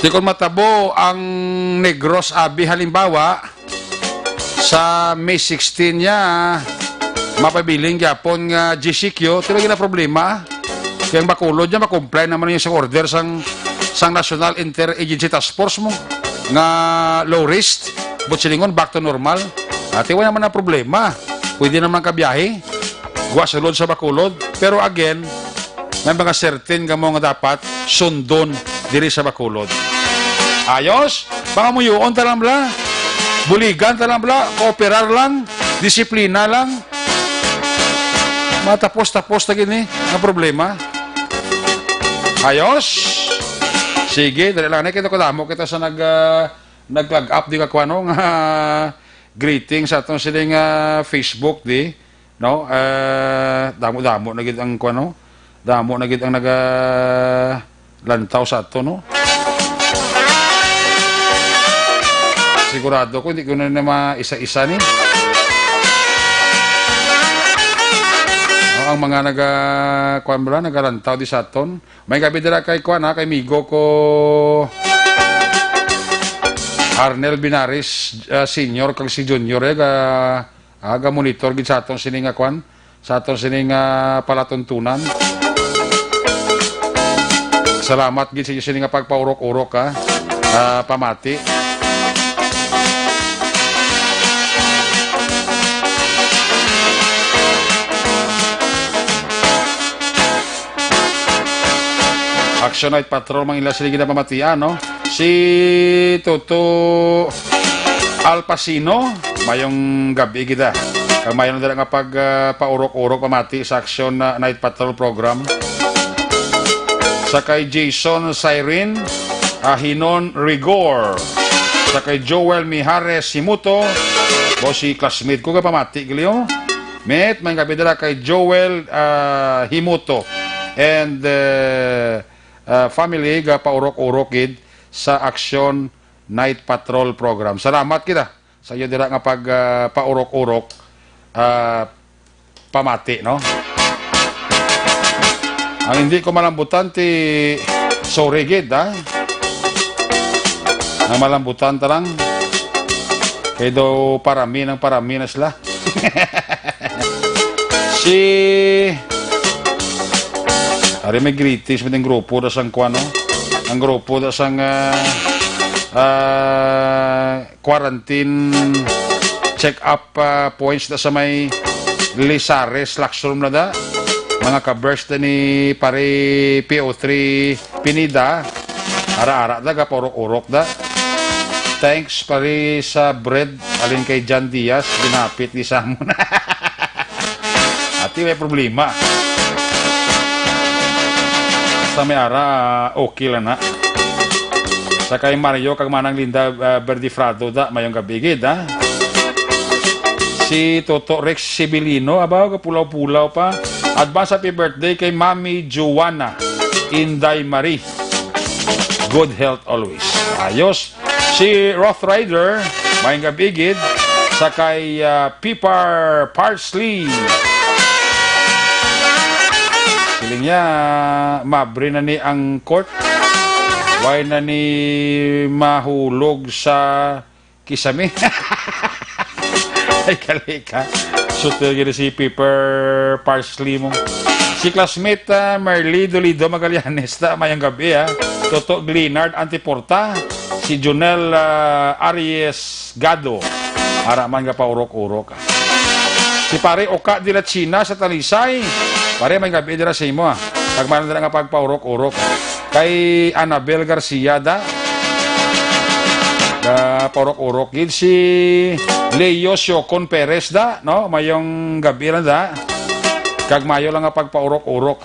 Di kon matabo ang Negros, abi, halimbawa, sa May sixteen niya, mapabilin gyapon nga G C Q, pero gina problema. Kaya ang Bacolod niya, makomply naman yung sa order sang, sang National Interagency Task Force mo, nga low risk, but silingon, back to normal. Ati, wala naman ang problema. Pwede naman kabiyahe. Gwa sulod sa Bacolod. Pero again, may mga certain kamo nga dapat sundon diri sa Bacolod. Ayos? Pangamuyoon ta lang bala. Buligan ta lang bala. Kooperar lang. Disiplina lang. Matapos-tapos ta gini nga problema. Ayos? Sige, dali lang. Nakita ko damo kita sa nag, ah, nag-flag up di ka kuwano nga greeting sa atong sining, ah, Facebook di. No? Eh, damo-damo na gid ang kuwan, no? Damo na gid ang nagalantaw sa ato, no? Sigurado ko, hindi ko na, na maisa-isa ni. No, ang mga naga-, kuwan bala, nagalantaw di sa aton. May gabi dira kay kuwan, ha, kay migo ko Arnel Binaris, ah, Senior, kag si Junior, eh, ga-, Ah, ga-monitor gid sa aton sini nga kwan, sa aton sini nga palatuntunan. Salamat gid sa inyo sini nga pagpaurok-urok, ha. Ah, pamati. Action Night Patrol, mga ila sini ginapamatian, no? Si Toto. Alpasino, mayong gabi gid, ah. Kag mayo na dira nga pag, ah, paurok-urok pamati sa Aksyon, ah, Night Patrol program. Sa kay Jason Siren, ah, Hinon Rigor. Sa kay Joel Mijares Himuto, o si classmate ko, kay pamati gali, oh. Met, may gabi dira kay Joel, ah, Himuto and, eh, ah, family, ga paurok-urok gid sa Aksyon Night Patrol program. Salamat kita sa iyo dira nga pag, ah, paurok-urok, ah, pamati, no? Ang hindi ko malambutan ti sorry gid, ha? Ang malambutan ta lang. Kay daw parami ng parami na sila. Si, ari may greetings mo ding grupo da sang kuan, no? Ang grupo da sang, ah, ah, quarantine check-up, ah, points da sa may Lisares, Lacks Room na da. Mga ka-burst da ni pare P O three Pineda. Ara-ara da, gapaurok-urok da. Thanks pare sa bread, alin kay John Diaz, ginapit ni Samon. Ati may problema. Sa may ara, okay lang na. Sa kay Mario kag Manang Linda, ah, Verdifrado da, mayong gabi gid, ha? Si Toto Rex Sibilino, abaw, kapulaw-pulaw pa. Advance happy birthday kay Mami Joanna, Inday Marie. Good health always. Ayos. Si Roth Rider, mayong gabi gid. Sa kay, ah, Pipar Parsley. Siling niya, mabre na ni ang court. Why na ni mahulog sa kisame? Ay, kali ka. Sutil gid si Pipar Parsley mo. Si classmate, ah, Merly Dolido Magallanes, ta, mayong gabi, ah. Toto Glenard Antiporta, si Jonel, ah, Aries Gado. Ara man nga paurok-urok, ah. Si pare Oka de la China sa Talisay. Pare, may gabi dira sa imo, ah. Kag man dira nga pagpaurok-urok. Kay Annabel Garcia da. Ka paurok-urok gid si Leo Siocon Perez da, no? Mayong gabi lang da. Kag mayo lang nga pagpaurok-urok.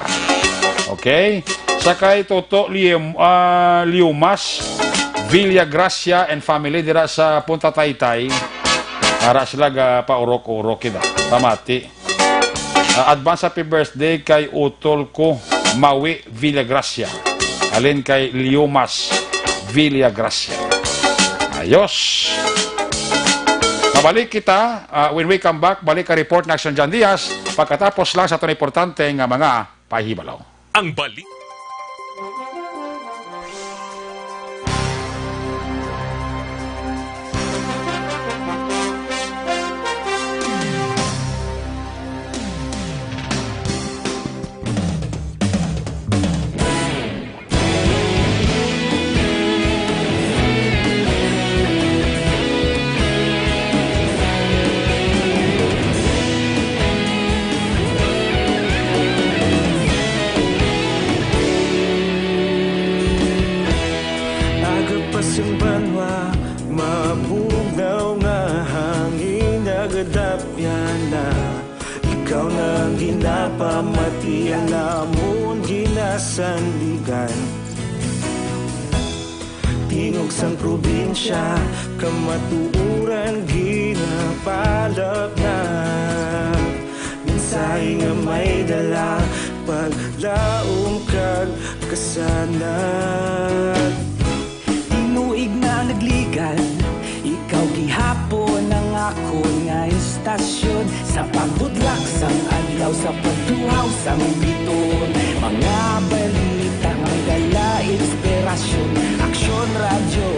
Okay? Sa kay Toto Liem-, ah, Liumas, Villa Gracia and family dira sa Punta Taytay. Ara sila ga paurok-urok kita. Pamati. Ah, advance happy birthday kay utol ko, Mawi Villagracia. Alin kay Liumas Villagracia. Ayos. Mabalik kita, ah, when we come back, balik ka report na Action John Diaz, pagkatapos lang sa itong importante nga mga pahibalo. Ang balik. Aga pa sing banwa, mabugnaw nga hangin, nagadapyan na. Ikaw na ang ginapamatian namon, ginasandigan. Tingog sang probinsya, kamatuoran ginapalapnag. Mensahe nga may dala, paglaom kag kasanag. Tinuig na nagligan, ikaw gihapon ang akon nga istasyon. Sa pagbudlak sang adlaw, sa pagtuhaw sang biton, mga balita may dala inspirasyon. Aksyon Radyo,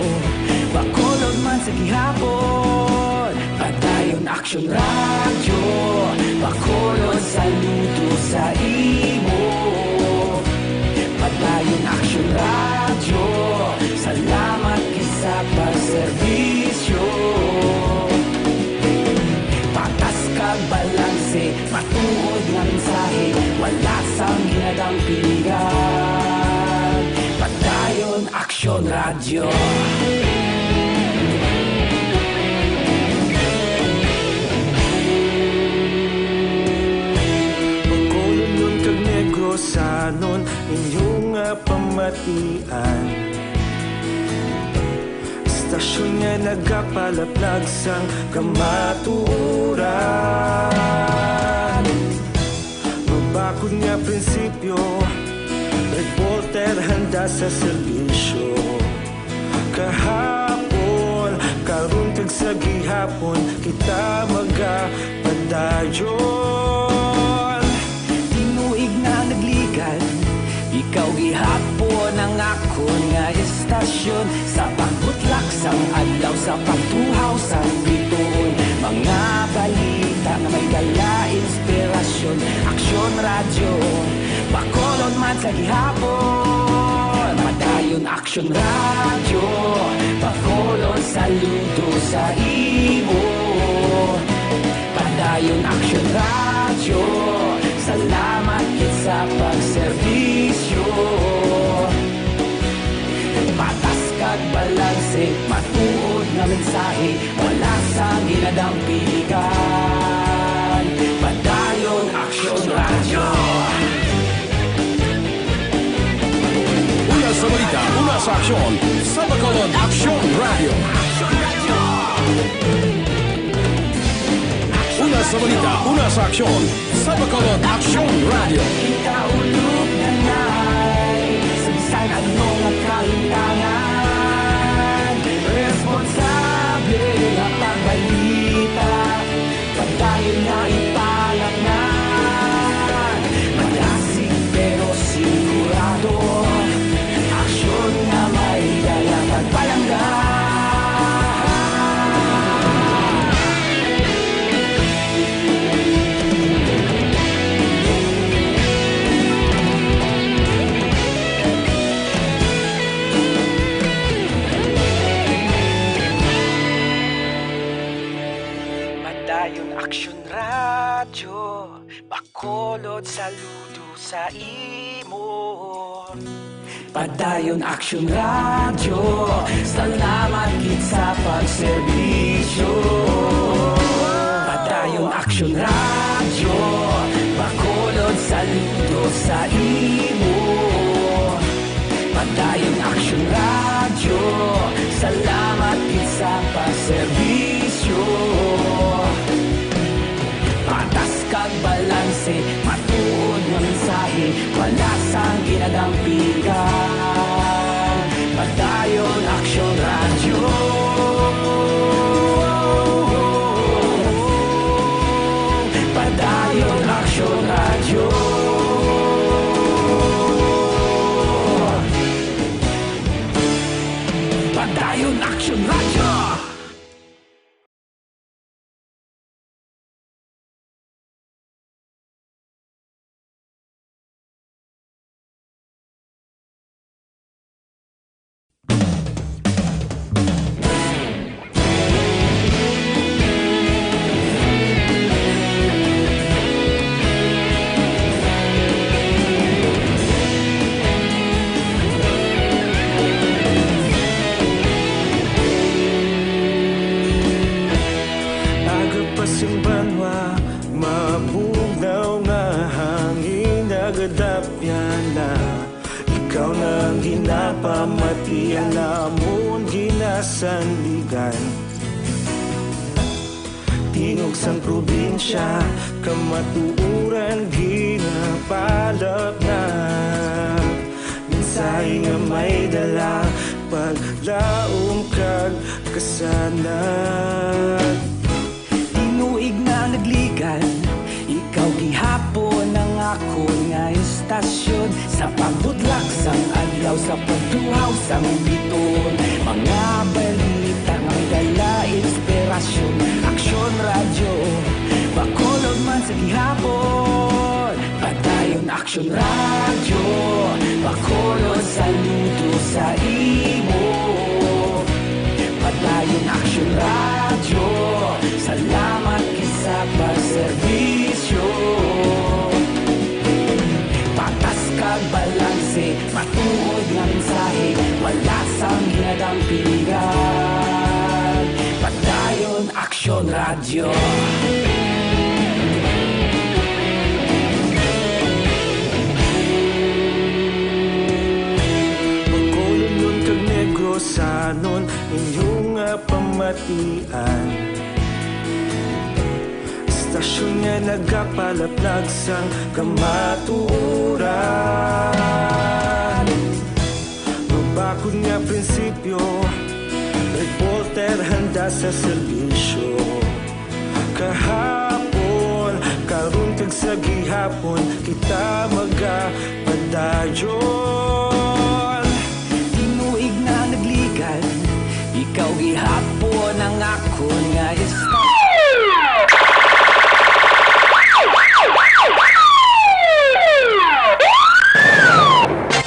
Bacolod man sa gihapon. Padayon Aksyon Radyo, Bacolod, saludo sa imo. Padayon Aksyon Radyo, salamat gid sa pagserbisyo. Patas kag balanse, matuod nga mensahe, wala sang ginadampingan. Padayon Aksyon Radyo. Inyo nga pamatian, istasyon nga nagapalaplag sang kamatuoran. Mabakod nga prinsipyo, reporter handa sa serbisyo. Kahapon, karon, kag sa gihapon, kita magapadayon. Tinuig na nagligad, ikaw gihapon ang akon nga istasyon. Sa pagbutlak sang adlaw, sa pagtuhaw sang bituon, mga balita nga may dala inspirasyon. Aksyon Radyo, Bacolod man sa gihapon. Padayon Aksyon Radyo, Bacolod, saludo sa imo. Padayon Aksyon Radyo, salamat gid sa pagserbisyo. Patas kag balanse, matuod nga mensahe, wala sang ginadampigan. Padayon Aksyon Radyo. Una sa balita, una sa aksyon, sa Bacolod Aksyon Radyo. Una sa balita, una sa aksyon, sa Bacolod Aksyon Radyo. Kita ulog na nay, sa bisan ano nga kahintangan, responsable nga pagbalita. Padayon nga ipalaknag, madasig pero sigurado. Aksyon nga may dala kag palangga. Padayon Aksyon Radyo, Bacolod, saludo sa imo. Padayon Aksyon Radyo, salamat gid sa pagserbisyo. Padayon Aksyon Radyo, Bacolod, saludo sa imo. Padayon Aksyon Radyo, salamat gid sa pagserbisyo. Patas kag balanse, matuod nga mensahe, wala sang ginadampigan. Padayon Aksyon Radyo. Padayon Aksyon Radyo. Padayon Aksyon Radyo. Aga pa sing banwa, mabugnaw nga hangin nagadapyan na. Ikaw na ang ginapamatian namon ginasandigan. Tingog sang probinsya, kamatuoran ginapalapna. Mensahe nga may dala, paglaom kag kasanag. Tinuig na nagligad, ikaw gihapon ang akon nga istasyon. Sa pagbutlak sang adlaw, sa pagtuhaw sang bituon, mga balita nga may dala inspirasyon. Aksyon Radyo, Bacolod man sa gihapon. Padayon Aksyon Radyo, Bacolod, saludo sa imo. Padayon Aksyon Radyo, salamat gid sa pagserbisyo. Patas kag balanse, matuod nga mensahe, wala sang ginadampigan. Padayon Aksyon Radyo. Inyo nga pamatian, istasyon nga nagapalaplag sang kamatuoran. Mabakod nga prinsipyo, reporter handa sa serbisyo. Kahapon, karon kag sa gihapon, kita magapadayon. Tinuig na nagligad, ikaw gihapon ang akon nga istasyon.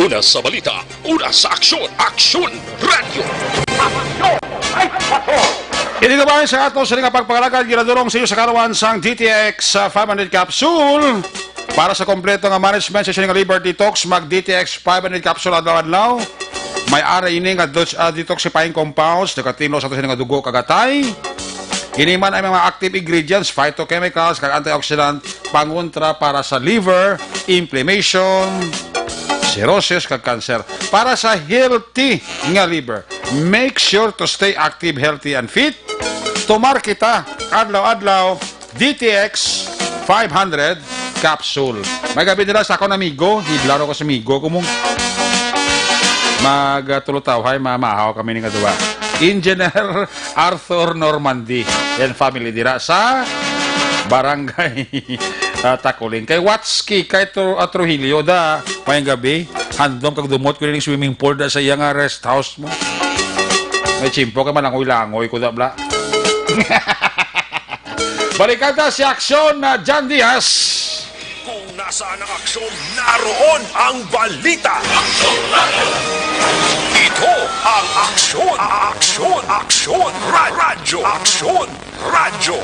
Una sa balita, una sa aksyon, Aksyon Radyo. Ini naman sa ato sa nga pagpangalagad ginadurong sa iyo sa karawan sang D T X uh, five hundred capsule. Para sa kompleto nga management sa inyong liver detox, mag D T X five hundred capsule adlaw-adlaw. May ara ini nga dos- uh, detoxifying compounds, nagatinos sa ato sini nga dugo kagatay. Ini man ay mga active ingredients, phytochemicals, kag antioxidant, pangontra para sa liver, inflammation, cirrhosis, kag cancer. Para sa healthy nga liver, make sure to stay active, healthy, and fit. Tomar kita adlaw-adlaw D T X five hundred capsule. May gabi nila sa akong amigo, hiblaro ko sa amigo ko mong mag uh, tulutaw hay mamahaw kami ni nga duwa. Engineer Arthur Normandy and family dira sa Barangay uh, Takuling. Kay Watski, kay Tru- uh, Trujillo, da, mayang gabi, handom kag dumot ko ning swimming pool da sa iya nga rest house mo. May chimpo kay malangoy-langoy ko da bla. Balikan ta si Aksyon na John Diaz. Kung nasaan ang aksyon, naroon ang balita. Ito ang aksyon, aksyon, aksyon, ra- radyo, aksyon, radyo.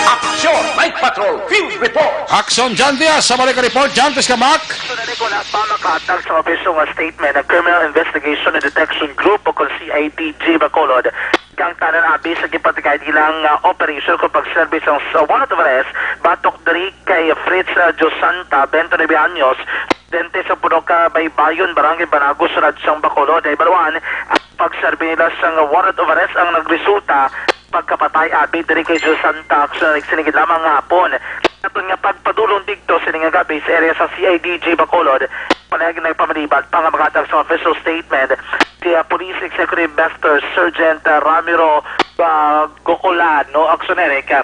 Aksyon Night Patrol Field Report. Aksyon John Diaz, sa balik report, John Tiscamak. Sunod ko na pa makatag sa opisyal nga statement ng Criminal Investigation and Detection Group o kung C I D G Bacolod. Kang tanan abi sa gipatikay nilang uh, operation kung pag-serve sang sa warrant of arrest batok diri kay Fritz uh, Diosanta, twenty-nine anyos, residente sa Puno ka Baybayon, Barangay Banagos, Radsang Bacolod. Ay baluan ang pag-serve nila sang warrant of arrest ang nagresulta pagkapatay abi diri kay Diosanta, aksyon na nagsinigid lamang nga hapon. Aton nga pagpadulong digto sini nga gabi sa area sa C I D G Bacolod, panayag nagpamalibat pa nga makatag sa official statement si ah, Police Executive Master Sergeant ah, Ramiro ah, Gocolano, aksyon na rin ka.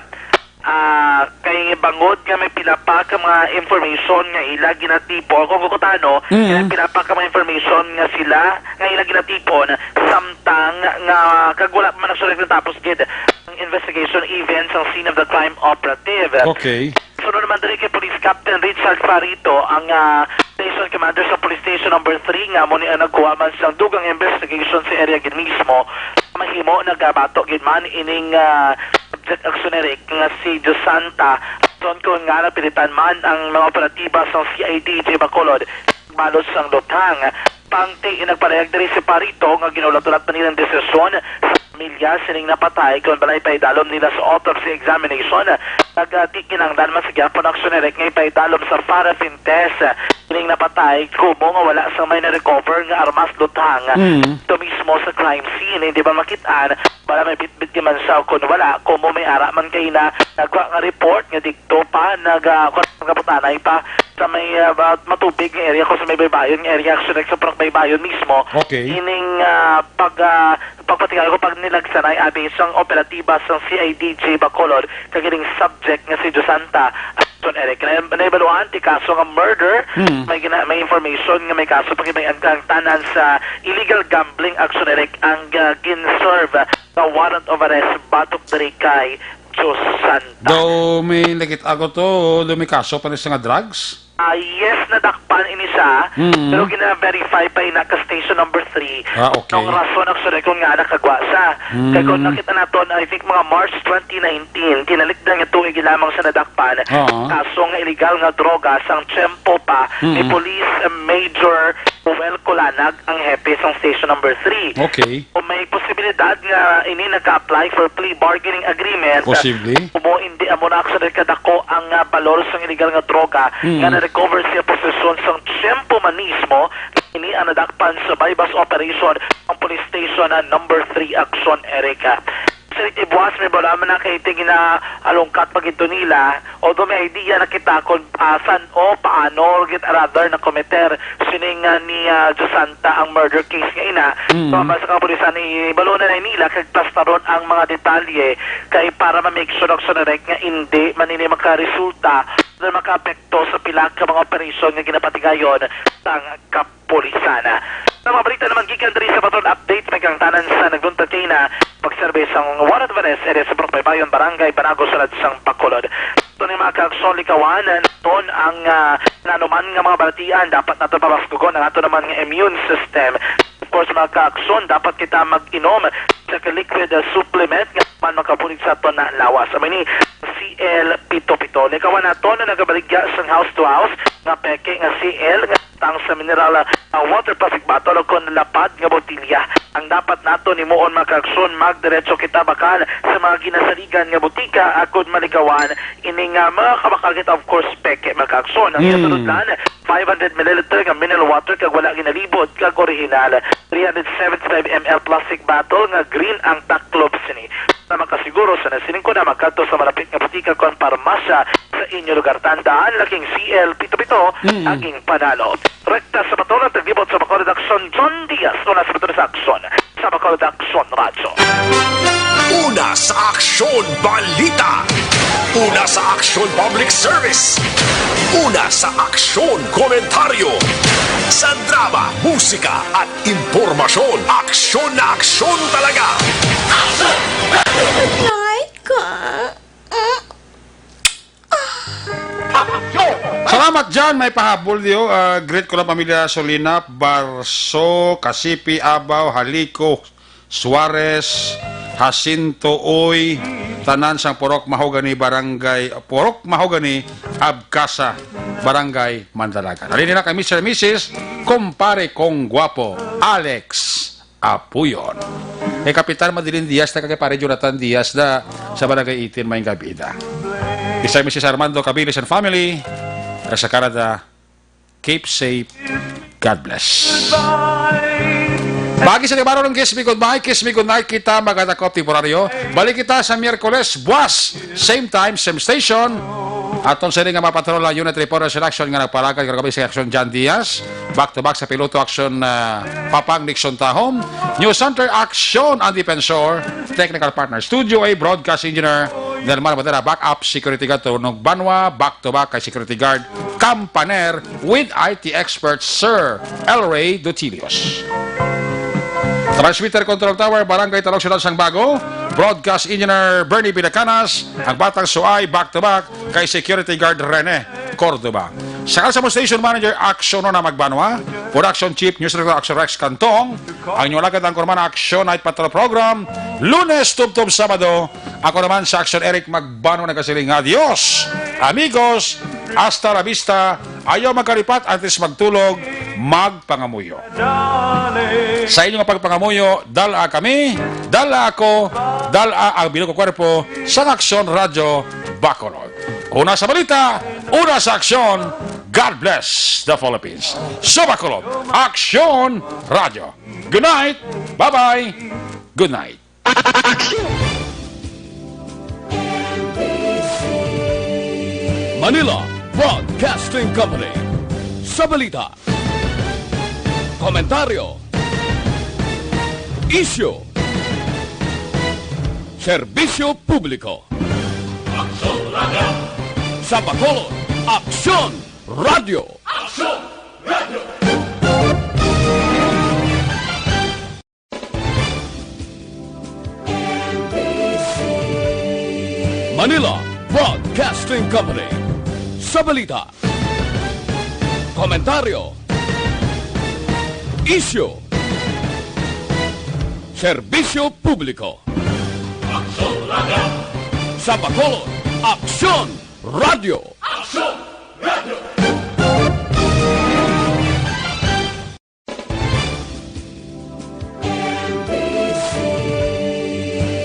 Ah, kay bangod nga may pila pa ka mga information nga ila ginatipo kung kukutano, Mm. may pila pa ka mga information nga sila nga ila ginatipon samtang nga kag wala man ang sulit natapos gid ang investigation even sang scene of the crime operative. Okay. Sunod naman diri kay Police Captain Richard Farito, ang ah, station commander sa Police Station number three, nga amo ni ang nagkuha man sang dugang investigation sa area gid mismo. Mahimo nagabato gid man ining ah, subject action ni Rick nga si Diosanta. Son ko nga napilitan man ang mga operatiba sang C I D G Bacolod balod sang luthang. Pangti nagparehag diri si Parito nga ginulat-ulat pa nilang desisyon sa pamilya sining napatay kon balay paidalom nila sa autopsy examination. Nagati kinahanglan man sa gyapon aksyon ni Rick nga ipaidalom sa paraffin test kining napatay kumo nga wala sang may na-recover nga armas luthang Mm. to mismo sa crime scene. Hindi ba makit-an wala may bitbit ni man siya kun wala kumo may ara man kay na nagwa nga report nga digto pa nag uh, kabutanay pa sa may uh, matubig nga area ko sa may baybayon nga area actually sa Purok Baybayon mismo. Okay. Ining uh, pag uh, pagpatingala ko pag nilagsanay abi sang operatiba sang C I D G Bacolod kag ining subject nga si Diosanta Son Eric. Na naibaluan ti kaso nga murder, Hmm. may gina, may information nga may kaso pag may ang tanan sa illegal gambling action Eric ang uh, gin-serve nga warrant of arrest batok diri kay Diosanta. Daw may nakita ko to, daw may kaso pa ni sa nga drugs. Ah, yes, nadakpan ini siya. Mm. Pero gina-verify pa ina ka station number three. Ah, okay. Ang rason ang sunod kung nga nakagwa siya. Mm. Kaya kung nakita naton, I think mga March twenty nineteen, tinalikdan nga tuig lamang sa nadakpan. Oo. Kaso nga illegal nga droga sang tiyempo pa ni Mm. Police Major Noel Colanag ang hepe sang station number three. Okay. O may posibilidad nga ini naka-apply for plea bargaining agreement. Posible. Kumo hindi amo na actually kadako ang ah, balor sang illegal nga droga Mm. nga na-recover sa posesyon sang tiyempo man mismo, ini ang nadakpan sa buy-bust operation ang Police Station na number three Aksyon, Eric. Sa City Buas, may bala man na kay tingin na alungkat pa gid to nila. Although may idea na kita kung asan o paano gid rather na committer sining, ah, ni, ah, Josanta ang murder case nga ina. Mm. So, ang sa kapulisan, ibalo na nila kag tastaron ang mga detalye kay para ma-make sure, Aksyon, Eric, nga hindi man ini makaresulta na makaapekto sa pila ka mga operasyon nga ginapatigayon sang kapulisan. Sa mga balita naman gikan diri sa Patrol Update, may kangtanan sa nagluntad kay na pagserbe sang One Advanes area sa Purok Baybayon, Barangay Banago, Sulod sang Bacolod. Ito ni mga kaaksyon likawan, ton ang, ah, nanuman nga mga balatian, dapat nato pabaskugon ang ato naman nga immune system. Of course, mga kaaksyon, dapat kita mag-inom sa liquid, ah, supplement nga man makabulig sa aton na lawas. Amo ni C L pito pito. Likawan naton na nagabaligya sang house to house nga peke nga C L nga tang sa mineral, ah, water plastic bottle o kon lapad nga botilya. Ang dapat naton himuon, mga kaaksyon, magdiretso kita bakal sa mga ginasaligan nga butika agod malikawan ini nga mga kabakal kita, of course, peke, mga kaaksyon. Ang Mm. ginasudlan, five hundred milliliter nga mineral water kag wala ginalibot kag orihinal, three hundred seventy-five M L plastic bottle nga green ang taklob sini. Sa makasiguro sa nasining ko na magkadto sa malapit nga butika kon parmasya sa inyo lugar. Tandaan, laking C L pito pito Mm. ang ing panalo. Rekta sa Bacolod, naglibot sa Bacolod Aksyon, John Diaz. Una sa Bacolod sa Aksyon. Sa Bacolod Aksyon Radyo. Una sa Aksyon Balita. Una sa Aksyon Public Service. Una sa Aksyon Komentaryo. Sa drama, musika at impormasyon. Aksyon na aksyon talaga. Night ka. Salamat, John. May pahabol diyo. Ah, greet ko lang pamilya Solina, Barso, Kasipi, Abaw, Haliko, Suarez, Jacinto, Uy, tanan sang Purok Mahogany, Barangay, Purok Mahogany, Abcasa, Barangay Mandalagan. Halin nila kay Mister and Missus Kumpare Kong Guapo, Alex Apuyon. Kay Kapitan Madeline Diaz, na kay Pare Jonathan Diaz da sa Barangay eighteen, may gabi da. Mister and Missus Armando Cabilis and family, sa Canada, keep safe. God bless. Bagi sa Navarro ng Kiss Me Goodbye, Kiss Me Goodnight, kita magkadakop temporaryo. Balik kita sa Miyerkules, buwas, same time, same station. Aton sini nga mapatrola, unit reporter sa action nga nagpalagad karong gabi sa action, John Diaz. Back to back sa piloto action, ah, Papang Nixon Tahom. News Center action, ang Defensor. Technical partner, Studio A broadcast engineer, Nelmar Madera, backup security guard, Tunog Banwa, back to back kay security guard, Campaner, with I T expert, Sir Elray Dutilios. Transmitter Control Tower, Barangay Talog, Siyudad sang Bago. Broadcast Engineer Bernie Bilacanas, ang Batang Suay, back to back kay Security Guard Rene Cordova. Sa Kalsamo Station Manager, Action Rona Magbanwa. Production Chief, News Director, Action Rex Cantong. Ang inyong alagad, ang Kurman Action Night Patrol Program, Lunes tubtob Sabado. Ako naman sa Action, Eric Magbanwa, nagasiling nga, "Adios, amigos, hasta la vista." Ayaw magkalipat, antes magtulog, magpangamuyo. Sa inyo nga pagpangamuyo, dala kami, dala ako, dala ang bilog ko kwerpo sa Aksyon Radyo Bacolod. Una sa balita, una sa aksyon, God bless the Philippines. Sa Bacolod, Aksyon Radyo. Good night, bye-bye, good night. Manila Broadcasting Company. Sa balita, komentaryo, isyu, serbisyo publiko. Aksyon Radyo. Sa Bacolod, Aksyon Radyo. Aksyon Radyo. Manila Broadcasting Company. Sa balita, komentaryo, isyu, serbisyo publiko. Aksyon Radyo. Sa Bacolod, Aksyon Radyo. Aksyon Radyo.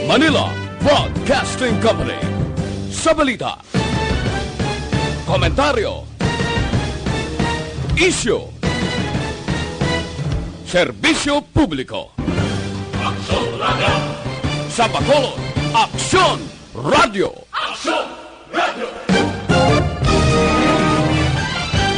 Manila Broadcasting Company. Sa balita, komentaryo, isyu, Serbisyo Publiko. Aksyon Radio. Sa Bacolod, Aksyon Radio. Aksyon!